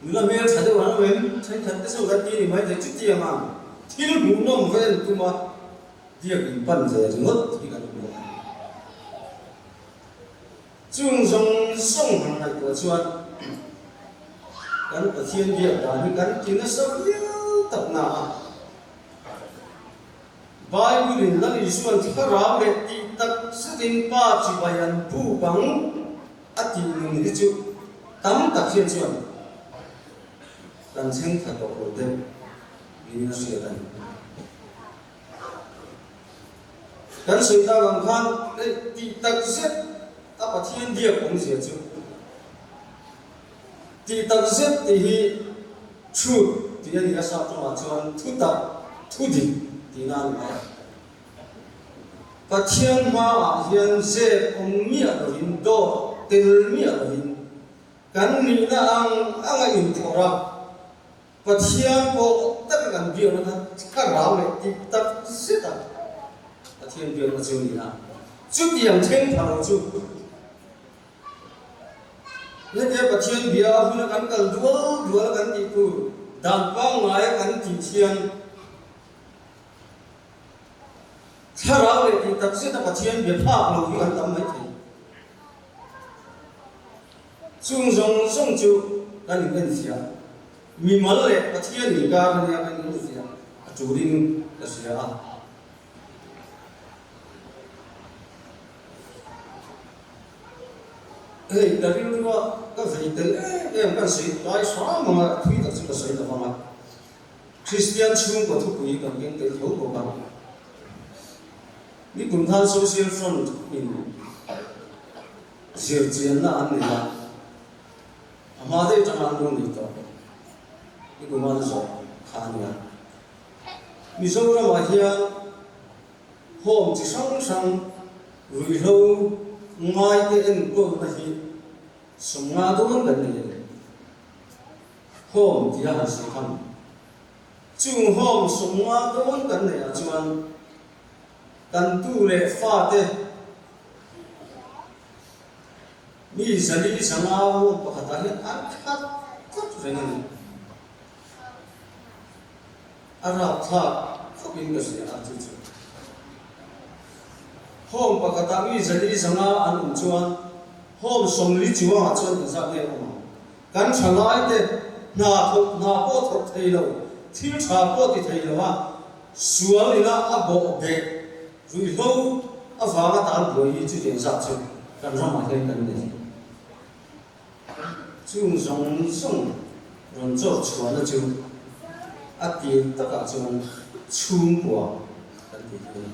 Nula hmel tha deuh an awm em? Thenkhat te chu kan ti ni maithei chutiang ang thil hmuhnawm va en tum a, Biak in pan ve ringawt hi kan hmu a. Chung zawng zawng han ngaihtuah chuan kan Pathian biak dan hi kan ti nasa viau tak na a. Bible in Lal Isuan thlarau leh tih tak zetin Pa chibai an buk ang a tih nun hi chu tam tak hian chuan kan thleng thla tawh lo deuh niin a hriat a ni. Kan sawi tak ang khan hei tih tak zet a Pathian biak awmzia chu tih tak zet tih hi truth tih a ni a, sap tawngah chuan thu tak, thu dik tihna a ni mai a. Pathian hmaah hian zep awm miah lovin, dawt tel miah lovin kan nihna ang anga inphawrh a, Pathian pawh taka kan biakna kha thlarau leh tih tak zet a. Pathian biakna chu a ni a. Chutiang thleng pha lo chu hetia Pathian bia a huna kan kal dual dual a kan tih tur dan pangngai a kan tih thian thlarau leh tih tak zeta Pathian bia phak lo hi kan tam mai thei. Chung zawng zawng chu kan inenfiah. Mimal leh Pathian inkar ania kan inenfiah a tulin ka hria a. Hei ka rilrua ka vei tel em em kan sawi tlai hram ang a, thui tak chu ka sawi ta vang a. Kristian chhungkaw thupui kan keng tel tho bawk a. Nikum khan Social Front in zirchianna an nei a, a hma daih atanga an lo nei tawh. Nikum an zawh kha a nia. Mizoramah hian home chi hrang hrang ruihhlo ngaite enkawlna hi 50 dawn kan nei a ni. Home tia han sawi tham. Chung home 50 dawn kan neihah chuan kan tu leh fate mi 405 home pakhatah hian an khat tlat reng a ni. A rapthlak khawp in ka hria a chu chu. Home pakhatah mi 405 an awm chuan home 40 chuangah chuan inzat nge awm ang. Kan thalai te hna thawk hna pawh thawk thei lo, thil tha pawh ti thei lo a, sual ina a bawh beh ruihhlo avanga tan buai hi chutiang zat chu kan ramah hian kan nei. Chung zawng zawng rawn chawr chhuahna chu a tir takah chuan chhungkua kan tih hi a ni.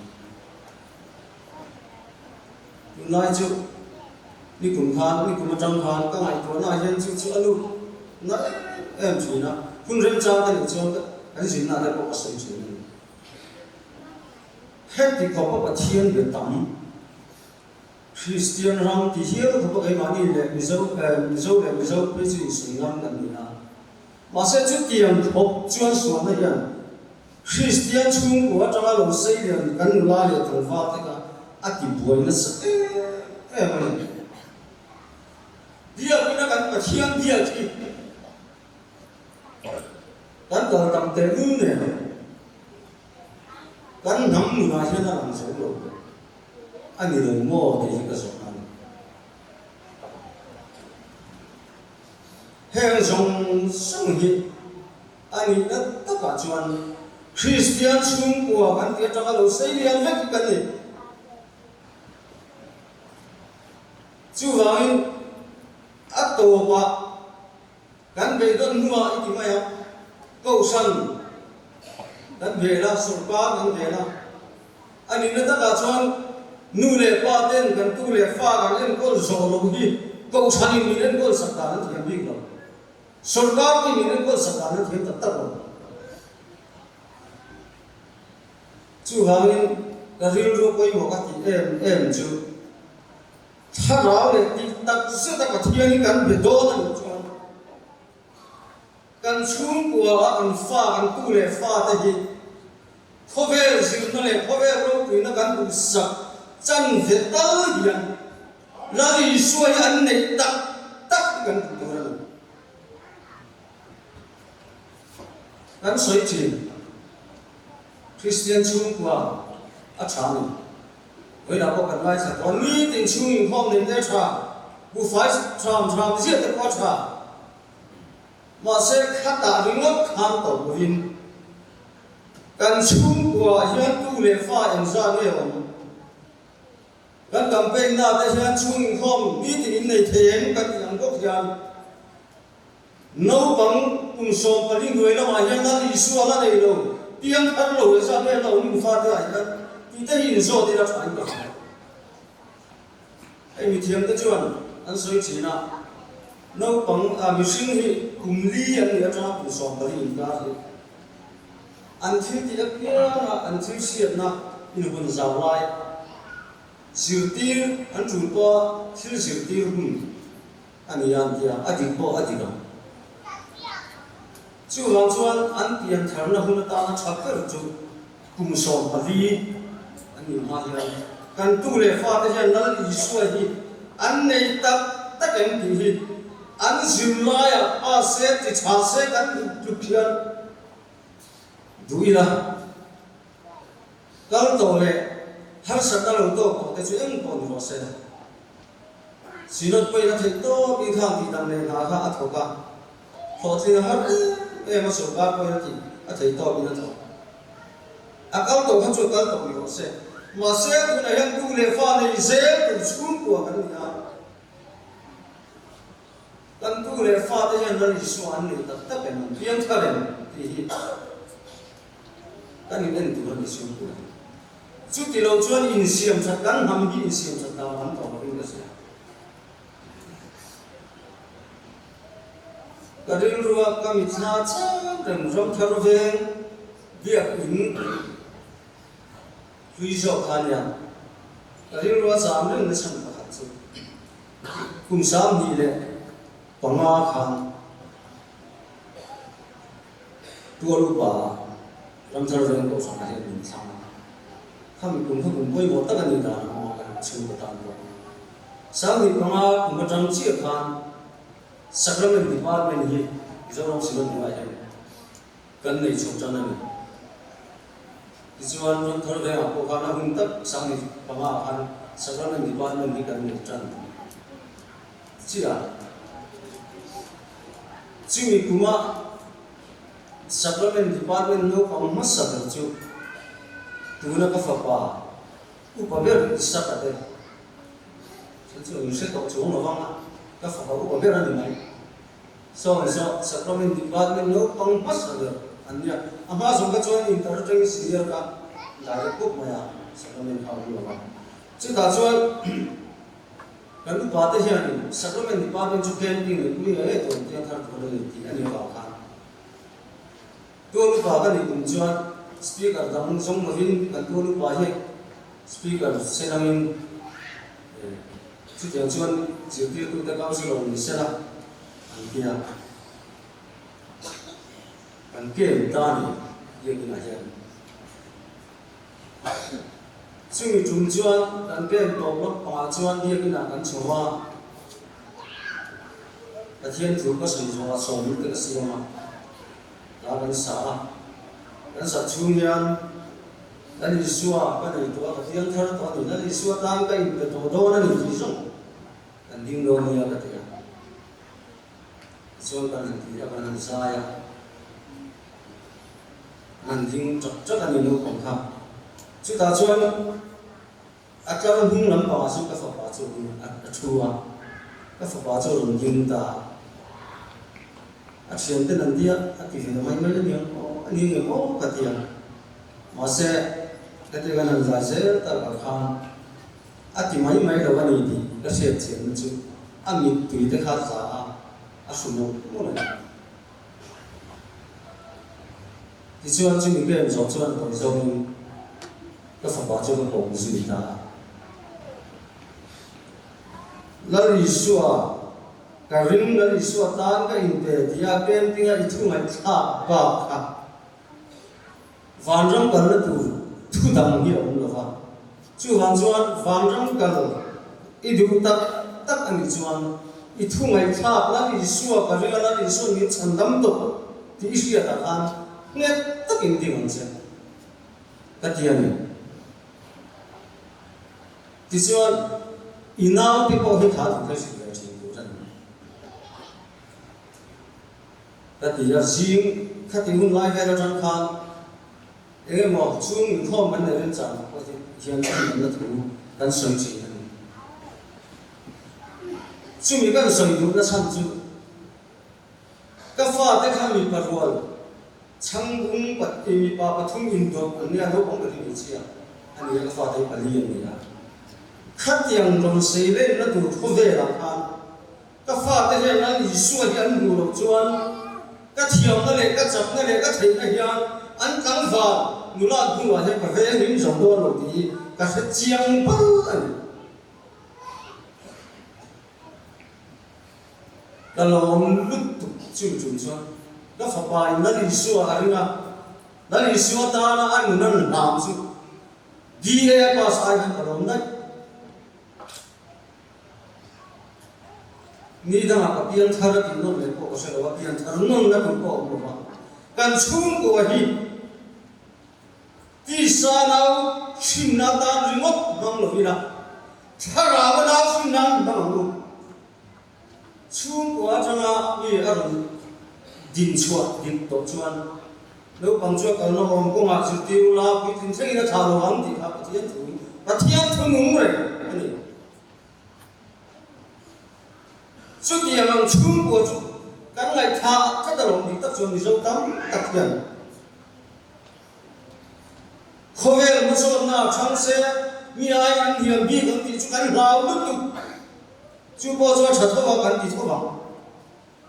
Tunlai chu nikum khan, nikum atang khan ka ngaihtuahnaah hian chu chu a lut na em em thin a, hun remchang ka nih chuan kan zinna te pawh ka sawi thin a ni. Heti khawpa Pathian be tam Kristian ram ti hial khawpa keimahni leh Mizo Mizo leh Mizo phei chu insawi ngam kan ni a. Mahse chutiang khawp chuan sualna hian Kristian chhungkua atanga lo sei lian kan nula leh tlangval te kha a ti buai nasa em em a ni. Biakina kan Pathian biak hi kan kal tam tehlul nen kan hnam nunah hian a lang zo lo. A ni lo maw tih hi ka zawh a ni. Heng zawng zawng hi a nihna takah chuan Kristian chhungkua kan tih atanga lo sei lian vek hi kan ni. Chuvangin a tawpah kan beidawn hnuah i ti mai ang, Kohhran kan vel a, sawrkar kan vel a, A nihna takah chuan nu leh pa ten kan tu leh fa kan enkawl zawh loh hi Kohhranin min enkawl sak dan an thiam bik lo. Sawrkar pawhin min enkawl sak dan an thiam tak tak lo. Chuvangin ka rilru pawimawh ka tih em em chu thlarau leh tih tak zeta Pathianin kan be dawn a nih chuan Kan chhungkua a kan fa, kan tu leh fa te hi khawvel zirna leh khawvel ropuina kan duhsak chan ve tal hian Lal Isua hi an neih tak tak hi kan duh tur a ni. Kan sawi thin, Kristian chhungkua a tha a ni. Vawiinah pawh kan ngaithla tawh a, nitin chhung inkhawm nei te a tha, buhfai thram thram ziah te pawh a tha. Mahse, khatah ringawt khan tawp lovin kan chhungkuaah hian tu leh fa engzah nge awm? Kan campaign na te hian chhung inkhawm nitin in nei thei em kan tih ang bawk hian naupang kum 14 hnuai lamah hian Lal Isua la nei lo, piang thar lo engzah nge la awm in fate ah hian tih te hi inzawt ila tha in ka hria. Hei mithiam te chuan an sawi thin a, naupang ah mihring hi kum li an nih atanga kum 14 inkar hi an thil tih apianga an thil hriatna inhawn zau lai zirtir an tul pawha thil zirtir hun a ni a an ti a, a dik pawh a dik ang. Chuvang chuan an pian tharna hun atana tha ber chu kum 14 an. nih hma hian kan tu leh fate hian Lal Isua hi an nei tak tak em tih hi an zirlaiah pa se ti tha se kan duh tluk hian duh ila. Kal tawh leh harsatna lo tawk tawh te chu eng pawh ni rawh se. Synod pawhin a theih tawp in khang tih dan leh hna kha a thawk a, hlawhtling a har em em a sorkar pawhin a tih a theih tawp in a thawk. A kal tawh kha chu a kal tawh ni rawh se. Mahse tunah hian tu leh fa nei zel tur chhungkua kan ni a. Kan tu leh fa te hian Lal Isua an nei tak tak em, an piang thar em tih hi kan in en tur a ni chhungkua hi. Chuti lo chuan insiam that kan hnam hi insiam that dan tam tawh lovin ka hria. Ka rilrua ka mithla chiang reng ram thar veng biak in hlui zawk kha nia. Ka rilrua cham reng na chhan pakhat chu kum 25 khan Tual upa Ramthar veng kohhran ah hian min thlang a, khami kum kha kum pawimawh tak a nih dan a awm a kan chhungkaw tan pawh. 25 kum atang chiah khan Sacrament Department hi Mizoram Synod hnuaiah hian kan nei chho tan a ni. Tichuan Ramthar vengah pawh khan a hun tak 15 ah khan Sacrament Department hi kan nei tan chiah a. Chumi kuma Sacrament Department naupang hmasa ber chu tuna ka fapa upa ber Isaka te chu chu in hre tawh chuang lo vang a, ka fapa upa ber a ni mai. Saw saw Sacrament Department naupang hmasa ber an nia, a hma zawng kha chuan inter atangin senior kha direct pawp mai a Sacrament kha a awm lo va. Chutah chuan Kan upate hianin Sacrament Department chu camping leh pui ngei ngei tur an piang thar tur a ni tih a nih avang khan tual upa ka nih kum chuan Speaker dang zawng lovin kan tual upa hi Speaker se dangin chutiang chuan zirtirtute Councillor ni sela an tia. Kan camp ta ni biakinah hian. Chumi tum chuan kan pen tawp lawk pangah chuan biakinah kan chho a, Pathian thu ka sawi zawhah sawmil te ka siam a, hla kan sa a, kan sak chhung hian Lal Isua ka nei tawh a, ka piang thar tawh a ni, Lal Isua tan ka inpe tawh dawn a ni tih zawng kan ding dawn nia ka ti a. Tichuan kan han ti a, kan han zai a. An ding ṭak ṭak a ni naupang kha. Chutah chuan a tlar hnung lampangah chuan ka fapa chu a ṭhu a, ka fapa chu a rawn ding ta a. A ṭhianten an ti a, a ti ve mai mai a ni ang aw, a ni ngem aw ka ti a. Mahse, heti kan han zai zel tak ah khan a ti mai mai lo a ni tih ka hriat chianna chu a mittui te kha tla a, a hru mawlh mawlh a ni. Tichuan chumi ka en zawh chuan tawi zawngin ka fapa chu ka kawm zui ta a. Lal Isua, ka ring Lal Isua tan ka inpe tia camping a i thu ngaihthlak bak kha vanram kalna tur thu dang hi a awm lo va. Chuvang chuan vanram kal i duh tak tak a nih chuan i thu ngaihthlak Lal Isua ka ring a, Lal Isua'n min chhandam tawh tih i hriatah khan nghet takin ding ang che ka ti a ni. Tichuan i naute pawh hi kha duh kha i hrilh ve thin tur a ni. Ka ti a, zing khati hun lai vel atang khan Eng emaw chung inkhawm kan neih remchang pawh hi hian chhandamna thu kan sawi thin a ni. Chumi kan sawi duhna chhan chu ka fate kha mipa rual chhangbung mipa pathum indawt an nia, naupang ber hi hmeichhia a ni a, ka fate hi pali an ni a. Khatiang rawn sei lenna tur khawvelah khan Ka fate hian Lal Isua hi an hmuh loh chuan ka thiamna leh ka chakna leh ka theihna hian an tlangval nulat hnuah hian ka veng hlim zo dawn lo tih hi ka hre chiang bal a ni. Ka lawm lutuk chu chung chuan ka fapa in Lal Isua a ring a, Lal Isua tana a nun a hlam chu. BA a pass ai khan ka lawm daih. Ni dangah ka pian thar a tih nawn leh pawh ka hre lo a, pian thar nawnna tur pawh a awm lo va. Kan chhungkua hi tisa nau hrinna atan ringawt hmang lo ila, thlarau a nau hrin nan hmang ang u. Chhungkua atanga mi a rawn din chhuah dik tawh chuan naupang chu a kalna awm kawngah zirtir ula puitling thlengin a thlah lo ang tih kha Pathian thu, Pathian thu nung reng a ni. Chutiang ang chhungkua chu kan ngaihthla tlat alawm dik tak chuan Mizo tam tak hian khawvel hmasawnna a chhang se mi ai an hniam bik ang tih chu kan hlau lutuk. Chu pawh chu a tha tho a, kan ti tho vang.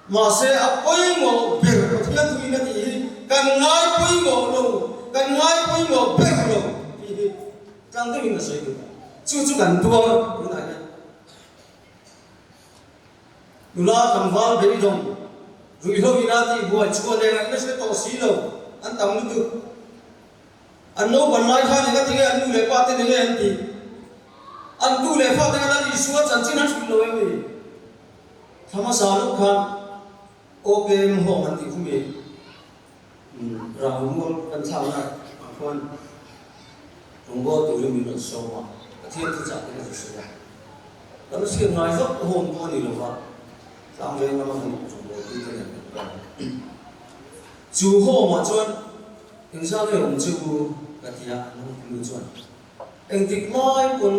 Mahse, a pawimawh ber Pathian thuin a tih hi kan ngai pawimawh lo, kan ngai pawimawh ber lo tih hi tlang deuhin ka sawi duh. Chu chu kan tuar tunah hian nula tlangval beidawng ruihhlo ina tihbuai chhuah leh ngaihna hre tawh si lo an tam lutuk. An naupan lai khan enga tinge an nu leh pa ten enge an tih? An tu leh fa ten an Isua chanchin an hrilh lo em ni? Thla hmasa lawk khan OKM Home an tih khumi Rangmual kan thlakna ah khuan rawngbâwl turin min rawn sawm a, Pathian thuchah te ka zu sawi a. Kan hriat ngai vak home pawh a ni lova, tlangveng lama kan rawngbâwlpui te nen kan kal a. Chu home ah chuan Engzah nge awm che u? ka ti a, an nu chuan, Engtik lai pawn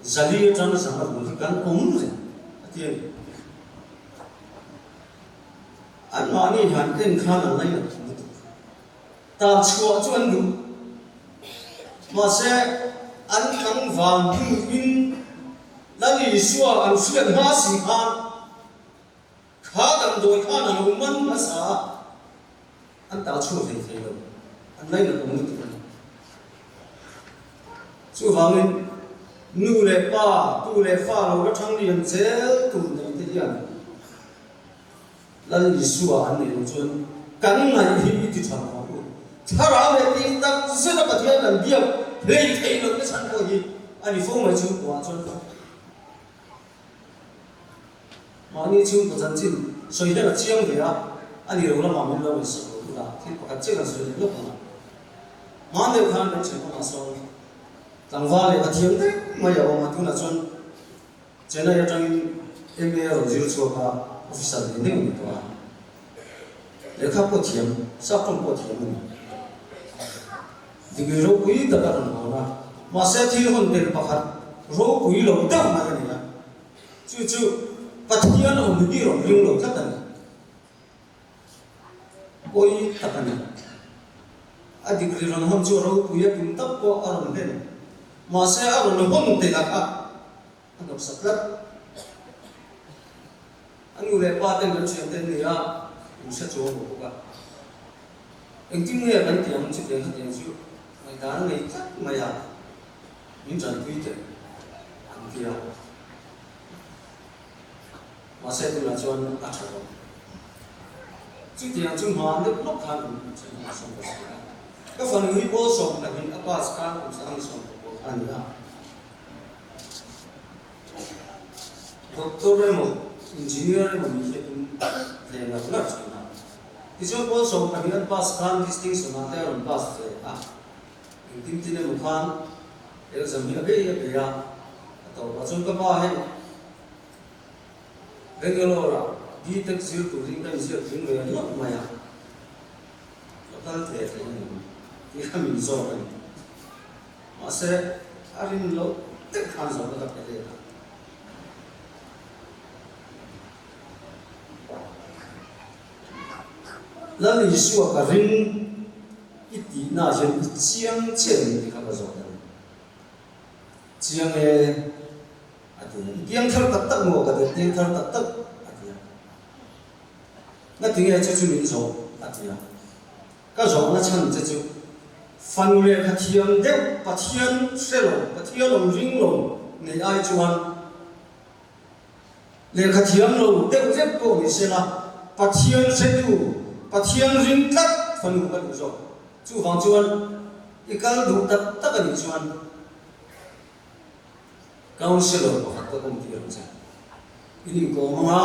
Zali atanga zang a rul hi kan awm reng, a ti a ni. Anmahni han en khan an lainat thum lutuk. Tan chhuah chu an duh. Mahse, an tlangval hnuin Lal Isua an hriat hma si khan Kha damdawi khan a lo man hmasa a, an ta chhuak thei thei lo, an lainat awm lutuk a ni. Chuvangin nu leh pa, tu leh fa lo la thang lian zel tur nei te hian Lal Isua an neih loh chuan kan ngaih hi i ti tha lo ang u. Thlarau leh tih tak zet a Pathian kan biak hlei thei loh te chhan pawh hi a ni fo mai chhungkuah chuan. Mahni chhungkaw chanchin sawi hian a chiang ve a, a ni lo lamah min lo insak lo lut a, thil pakhat chiah kan sawi leh lawk ang a. Hman deuh khan kan thianawmah sawn tlangval leh ka thiam daih mai a awm a, tunah chuan Chennai atangin MA a rawn zir chhuak a, officer ve deuh a ni tawh a. Lehkha pawh thiam, sap tawng pawh thiam a ni. Degree ropui tak a rawn hawn a, mahse thil hawn tel pakhat ropui lo deuh mai a ni a, chu chu Pathian awm hi rawn ring lo tlat a ni. Pawi tak a ni. A degree rawn hawn chu a ropui a, tum tak pawh a rawn hlen. Mahse a rawn hawn tel a kha a hnawksak tlat. A nu leh pa ten kan thian te an ni a, in hre chuang lo bawk a. Engtin nge kan tih ang chutiang khatiang chu ngaihdan a nei tlat mai a, min tanpui teh an ti a. Mahse tunah chuan a tha lo. Chutiang chu hma lek lawk khan an chen a sawm ta si a. Ka fanu hi pawl 12 a pass khan kum 10 pawh a ni a. Doctor emaw Engineer emaw nih hi a tum ve ngar ngar thin a. Tichuan pawl 12 an pass khan distinction ah te a rawn pass ve a. Engtin tin emaw khan exam hi a bei a bei a, a tawp ah chuan ka pa hei Bangalore ah B-Tech zir turin ka inziak tling ve hlauh mai a, ka kal ve thei a ni tih kha min zawk a ni. Mahse, a rin loh deuh khan zawhna ka pe let a. Lal Isua ka ring i tihna hian i chiang chiah em tih kha ka zawt a ni. Chiang e a ti a. I piang thar tak tak maw ka ti a, piang thar tak tak a ti a. Ngatinge chu chu min zawh a ti a. Ka zawhna chhan che chu fanu lehkha thiam deuh Pathian hre lo, Pathian awm ring lo nei ai chuan lehkha thiam lo deuh vek pawh ni sela Pathian hretu, Pathian ring tlat fanu ka duh zawk. Chuvang chuan i kal duh tak tak a nih chuan. Councillor pakhat ka kawm tir ang che. In inkawm anga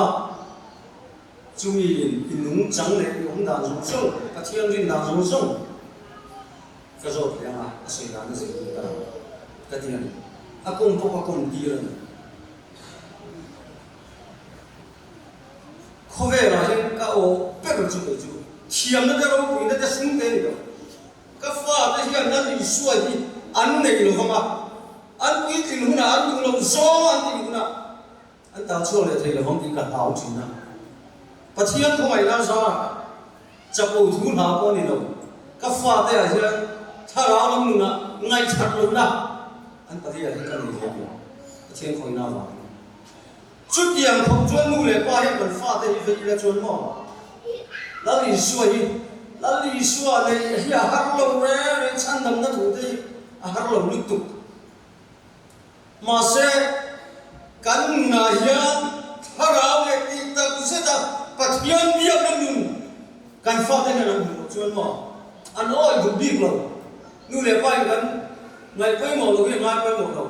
chumi in i nungchang leh i awm dan zawng zawng, Pathian rin dan zawng zawng ka zawt leh anga a sawi dan a zir lut a ka ti a ni. A kawm pawh ka kawm tir a ni. Khawvelah hian ka aw ber chu kei chu thiamna te ropuina te sum te a ni lo. Ka fate hian Lal Isua hi an nei lo vang a, an puitling hunah an duh lo zawng an tih hunah an tal chhuak leh thei lo vang tih ka hlau thin a. Pathian khawngaihna zarah chapo thu hla pawh a ni lo. Ka fate ah hian thlarau lam nunah ngaihthat lohna an pali ah hian ka nei ve lo. Pathian khawngaihna avangin. Chutiang khawp chuan nu leh pa hian kan fate hi vei ila chuan maw? Lal Isua hi Lal Isua neih hi a har lo reng reng chhandamna thu te hi a har lo lutuk. Mahse, kan nunah hian thlarau leh tih tak zeta Pathian biakna nun kan fate hian an hmuh loh chuan maw? An awih duh bik lo. Nu leh pa in kan ngaih pawimawh lo hi an ngai pawimawh lo.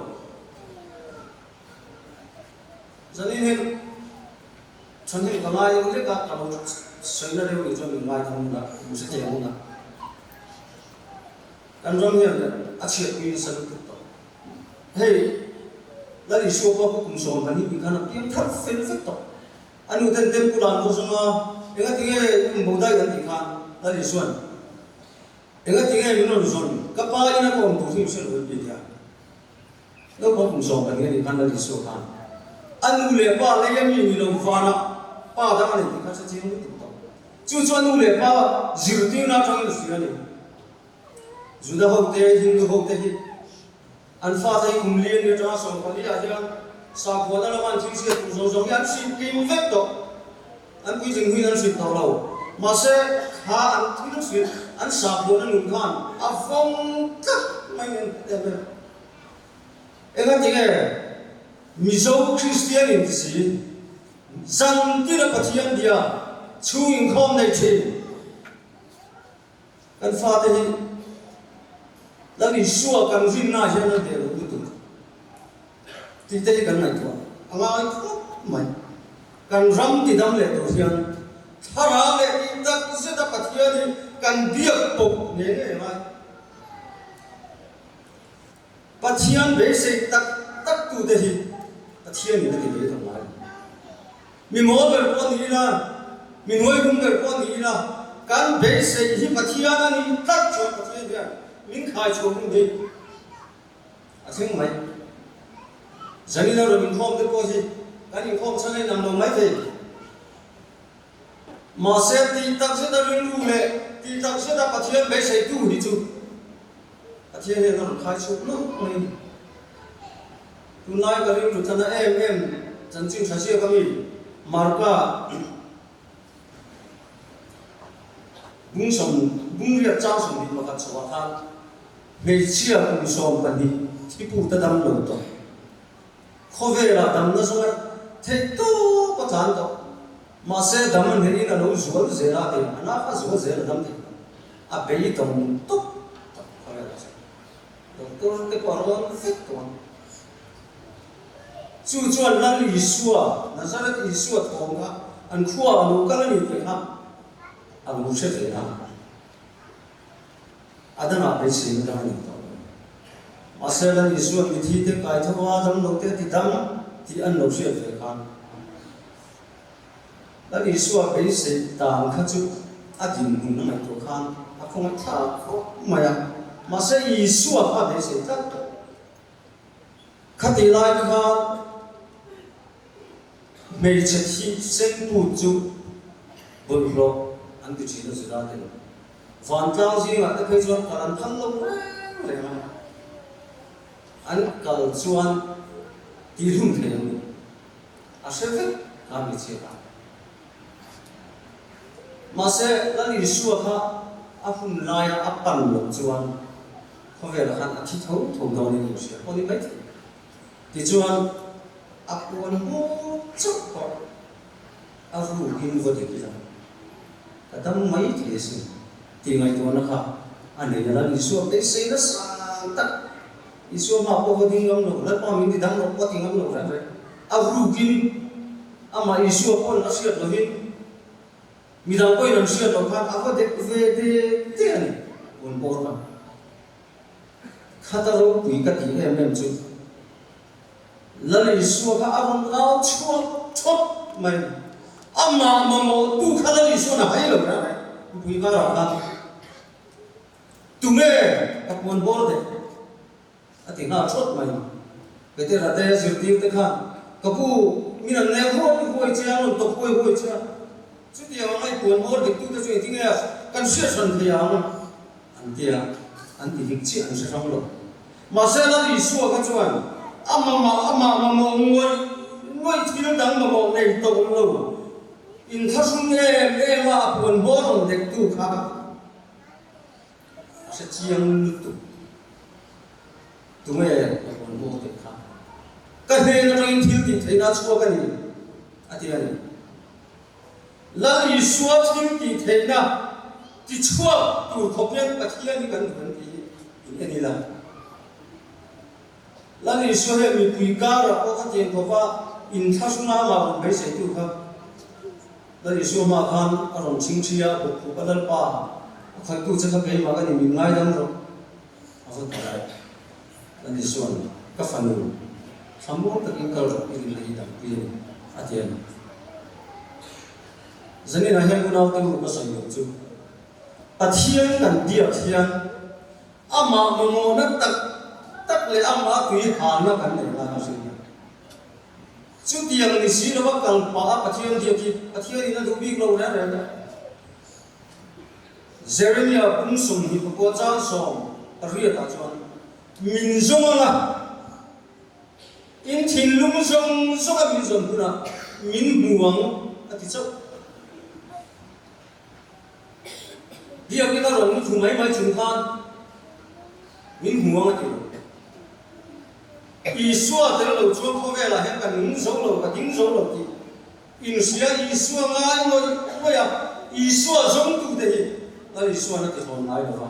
Zanin hian chhan hi ka ngai lek a, ka lo sawina deuh nih chuan min ngai thang a, hmu se thei ang a. Kan ram hian a chhiatpui nasa lutuk tawh. Hei Lal Isua pawh kha kum 12 nih khan a piang thar fel vek tawh. A nu ten temple ah an va zawng a, engatinge um bo daih an tih khan Lal Isua'n engatinge min rawn zawn, ka pa ina ka awm tur hi hre lo an ti a. Naupang kum 12 a nih khan Lal Isua khan a nu leh pa lei a mi ni lo vanah pa dang a nei tih kha hre chiang lutuk tawh. Chu chu a nu leh pa zirtirna atangin a hria a ni. Juda hote, Hindu hote hi an fate hi kum li a ni atanga 14 ah hian sakhuana lama an thil hriat tur zawng zawng hi an hrilh kim vek tawh. An puitling huin an hrilh tawh lo. Mahse, kha an thil hrilh an sakhuana nun khan a vawng tlat mai an ti em em. Engatinge Mizo Kristian in ti si, zan tina Pathian bia chhung inkhawm nei thin kan fate hi Lal Isua kan rinna hian a hneh lo lutuk tih te hi kan ngaihtuah a ngai khawp mai. Kan ram ti dam leh tur hian thlarau leh tih tak zeta Pathian hi kan biak pawp ngei ngei a ngai. Pathian beisei tak tak tute hi Pathianin a ti ve ta ngai. Mi mawl ber pawh ni ila, mi hnuaihnung ber pawh ni ila, kan beisei hi Pathian a nih tlat chuan Pathian hian min khai chhuah hun hi a thleng mai. Zanina rawn inkhawm te pawh hi kan inkhawm chhan a inang lo maithei. Mahse, tih tak zeta rilru leh tih tak zeta Pathian beiseitu hi chu Pathian hian a rawn khai chhuak nawk mai a ni. Tunlai ka rilru tana em em chanchin tha ziak a mi, Marka bung sawm bung riat chang 21 chhoah khan hmeichhia kum 12 thipu ta dam lo tawh. Khawvelah damna zawnga theih tawp a tlan tawh. Mahse, dam a hnehin a lo zual zel a, eng a nak a zual zel a dam thei lo. A beidawng tawp tawp khawvelah chuan. Doctor te pawh a rawn vek tawh ang. Chu chuan Lal Isua, Nazareth Isua thawm kha an khuaah a lo kal a ni tih kha a lo hre ve a. A dangah beiseina dang a nei tawh lo. Mahse, Lal Isua'n mithi te kai tho a, dam lo te ti dam tih an lo hriat ve khan Lal Isua beisei dan kha chu a dinhmun a ngaihtuah khan a khawngaih thlak khawp mai a. Mahse, Isua kha a beisei tlat tawh. Khatih lai khan hmeichhe thih sentu chu bawlhhlawh an ti thin a Juda ten. Vantlang zingah te phei chuan kal an phal lo reng reng a, an kal chuan tihhlum thei an ni. A hre vek kha hmeichhia kha. Mahse, Lal Isua kha a hun laia a pan loh chuan khawvelah khan a thi tho tho dawnin a inhria pawh ni maithei. Tichuan, a puan hmawk chauh pawh a rukin va dik ila, ka dam mai thei asin tih ngaihtuahna kha a nei a, Lal Isua beisei nasa tak. Isua hma pawh va ding ngam lo, Lalpa min ti dang rawh pawh a ti ngam lo reng reng. A rukin amah Isua pawn a hriat lovin midang pawhin an hriat loh khan a va dek ve te te a ni, puan bawr kha. Khata ropui ka tih em em chu Lal Isua kha a rawn au chhuak thawt mai. Amah mamawhtu kha Lal Isua'n a hai lo reng reng. Mipui karah khan Tunge ka puan bawr deh? a ti nghal thawt mai. Petera te zirtir te khan Ka pu, min an nek huai huai che a, an rawn tawp huai huai che a. Chutiang anga i puan bawr dektute chu engtinge kan hriat hran thei ang? An ti a, an ti dik chiah an hre hrang lo. Mahse Lal Isua kha chuan a mamah amah mamawh ngawih ngawih thil dang mamawh nei tawh lo, inthlahrung em em a a puan bawr rawn dektu kha a hre chiang lutuk. Tunge a puan bawr dek kha? Ka hnen atangin thil tih theihna a chhuak a ni, a ti a ni. Lal Isua thil tih theihna ti chhuak tur khawp hian Pathian hi kan duh an tih hi in en ila. Lal Isua hian mipui karah pawh kha tiang khawpa inthlahrung a amah rawn beiseitu kha Lal Isua hmaah khan a rawn chhingchhi a, bawkkhup a Lalpa a khalhtu che kha keimah ka ni min ngaidam rawh a va ti a. Lal Isua'n ka fanu thlamuang takin kal rawh i rinna hi dampui a ni a ti a ni. Zaninah hian unaute u ka sawi loh chu Pathian kan biak hian amah mamawhna tak tak leh amah tui halna kan neih lai a hrilh a. Chutiang ni si lova kal pah a Pathian biak hi Pathianin a duh bik lo reng reng a. Jeremia pum 24 chang 8 ah chuan min zawng anga in thinlung zawng zawng a min zawn hunah min hmu ang a ti chauh. Biakin a rawn thu mai mai chung khan min hmu ang a ti lo. Isua tel lo chuan khawvelah hian ka nung zo lo, ka ding zo lo tih Inhria Isua ngai ngawih ngawih a, Isua zawngtute hi Lal Isua'n a tihlawn ngai lo va.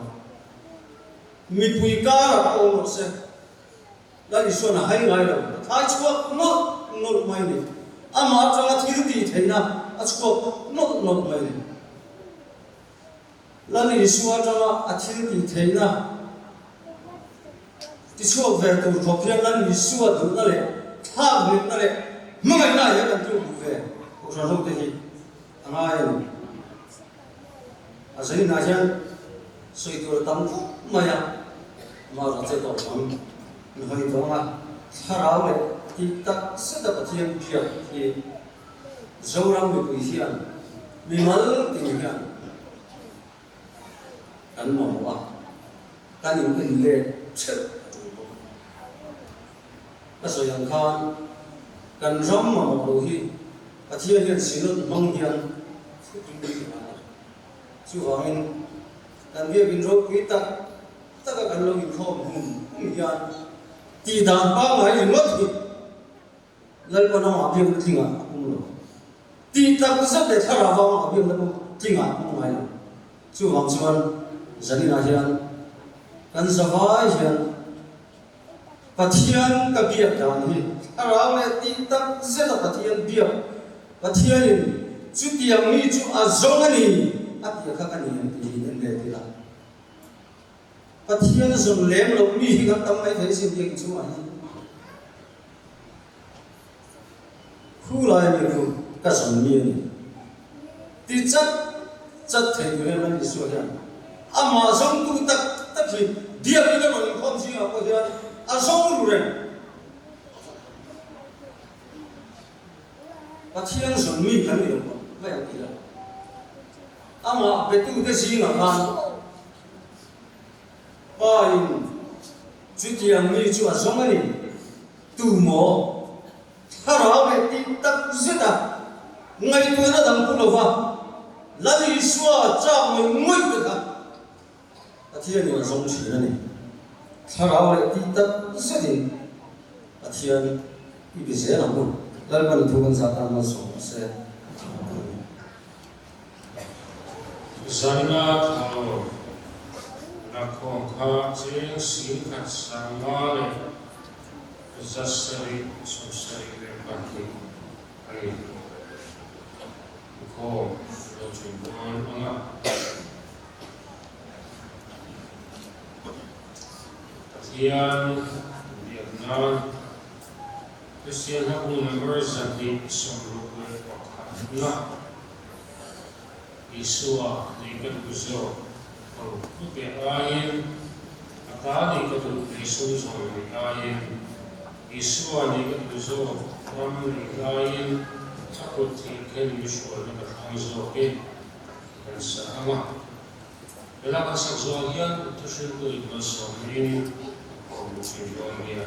Mipui karah pawh awm rawh se, Lal Isua'n a hai ngai lo, a thai chhuak nawlh nawlh mai ni. Amah atanga thil tih theihna a chhuak nawlh nawlh mai ni. Lal Isua atanga a thil tih theihna tichhuak ve tur khawp hian Lal Isua duhna leh thlak hlimna leh hmangaihna ah hian kan tluk duh ve Kohhran hote hi a ngai a ni. A zainah hian sawi tur a tam khawp mai a, amah erawh che tawh ang min hawi tawh ang a, thlarau leh tih tak zeta Pathian biak hi Zoram mipui hian mimal tin hian kan mamawh a, kan in en let ṭheuh a ṭul bawk. Ka sawi ang khan kan ram mamawh lo hi Pathian hian Synod hmang hian thutin min ti ngai a. Chuvangin kan biakinn ropui tak taka kan lo inkhawm hum hum hian tihdan pangngai ringawt hi Lalpa lamah biakna tlingah a pung lo. Tih tak zet leh thlarau vangah biakna pawh tlingah a pung ngai lo. Chuvang chuan zaninah hian kan zavai hian Pathian ka biak dan hi thlarau leh tih tak zeta Pathian biak, Pathianin chutiang mi chu a zawng a ni a tih kha ka ni an tih hi en let ila. Pathian zawn lem loh mi hi kan tam mai thei sin biakinn chungah hian. Khu lai mi khu ka zawn mi a ni. Ti chat chat thei tur hian Ram Isua hian amah zawngtu tak tak hi biakin a rawn inkhawm zingah pawh hian a zawng ru reng. Pathian zawn mi kan ni lo pawh mai ang tih la. Amah betute zingah khan Pa in chutiang mi chu a zawng a ni. Tu maw? Thlarau leh tih tak zet a, ngaihtuahna dang pu lova Lal Isua chak ngawih ngawih te kha Pathianin a zawng thin a ni. Thlarau leh tih tak zetin Pathian i bi zel ang u. Lalpan thu kan zah tan malsawm rawh se. Amen. Zaina Thlanglawm. Lakkhawm kha cheng singkhat sanga leh 772 a ni. Inkhawm lo thin dawn ang a. Pathian biak nan Kristian hlabu number 261 na Isua nei ka duh zawk ho hlupe aiin a ta nei ka duh lei sum zawn nei aiin Isua nei ka duh zawk ram nei laiin a kut thih khen mi hrualna ka thlang zawk e kan sa ang a. Hela kan sak zawh hian thuhriltu in malsawmna in a awm thin dawn nia.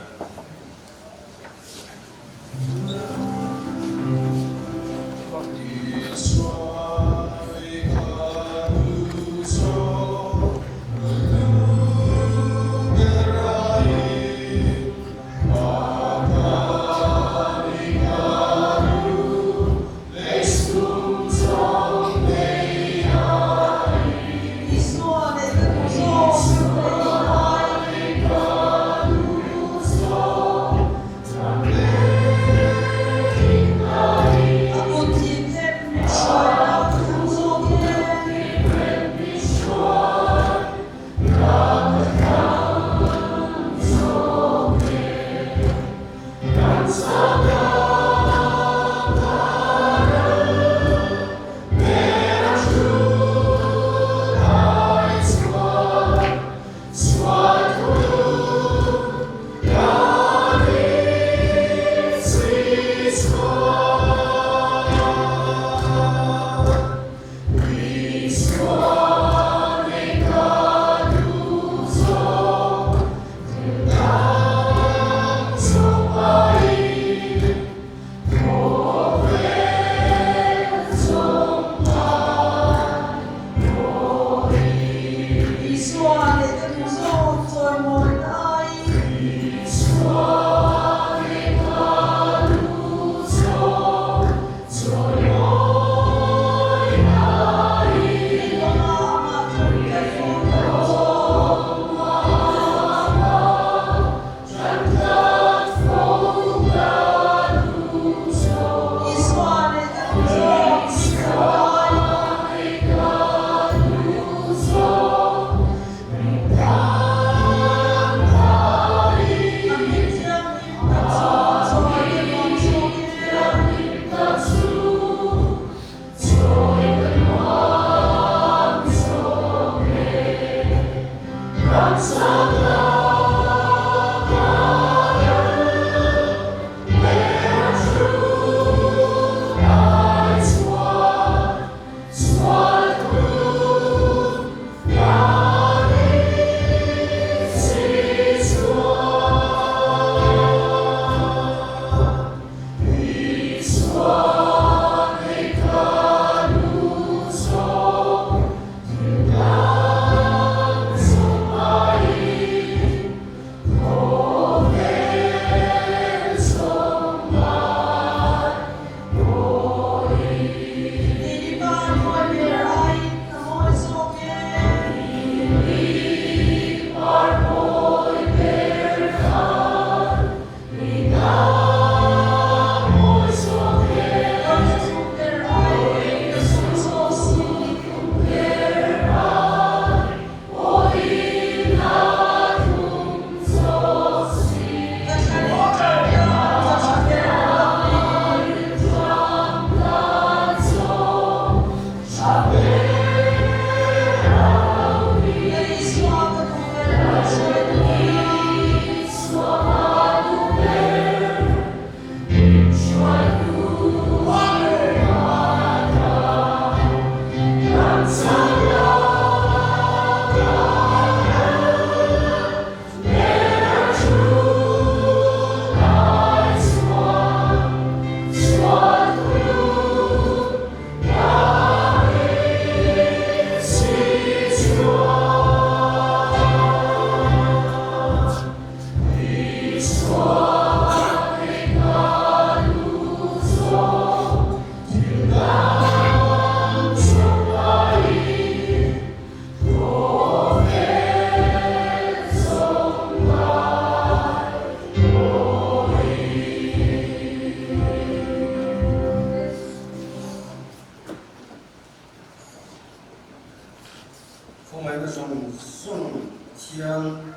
Hmangaihna zawng zawng Pathian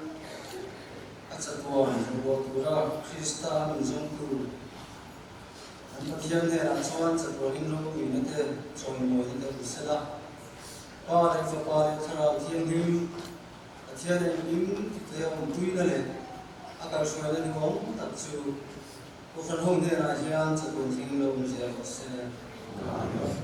a chatuan ruah tura Krista min zawngtu kan Pathian hnenah chuan chatuanin ropuina te chawimawina te awm sela. Pa leh Fapa leh Thlarau Thianghlim Pathian engkim tihte awmpuina leh a kalhruaina duhawm tak chu Kohhran ho hnenah hian chatuan thleng lo awm zel rawh se. Amen.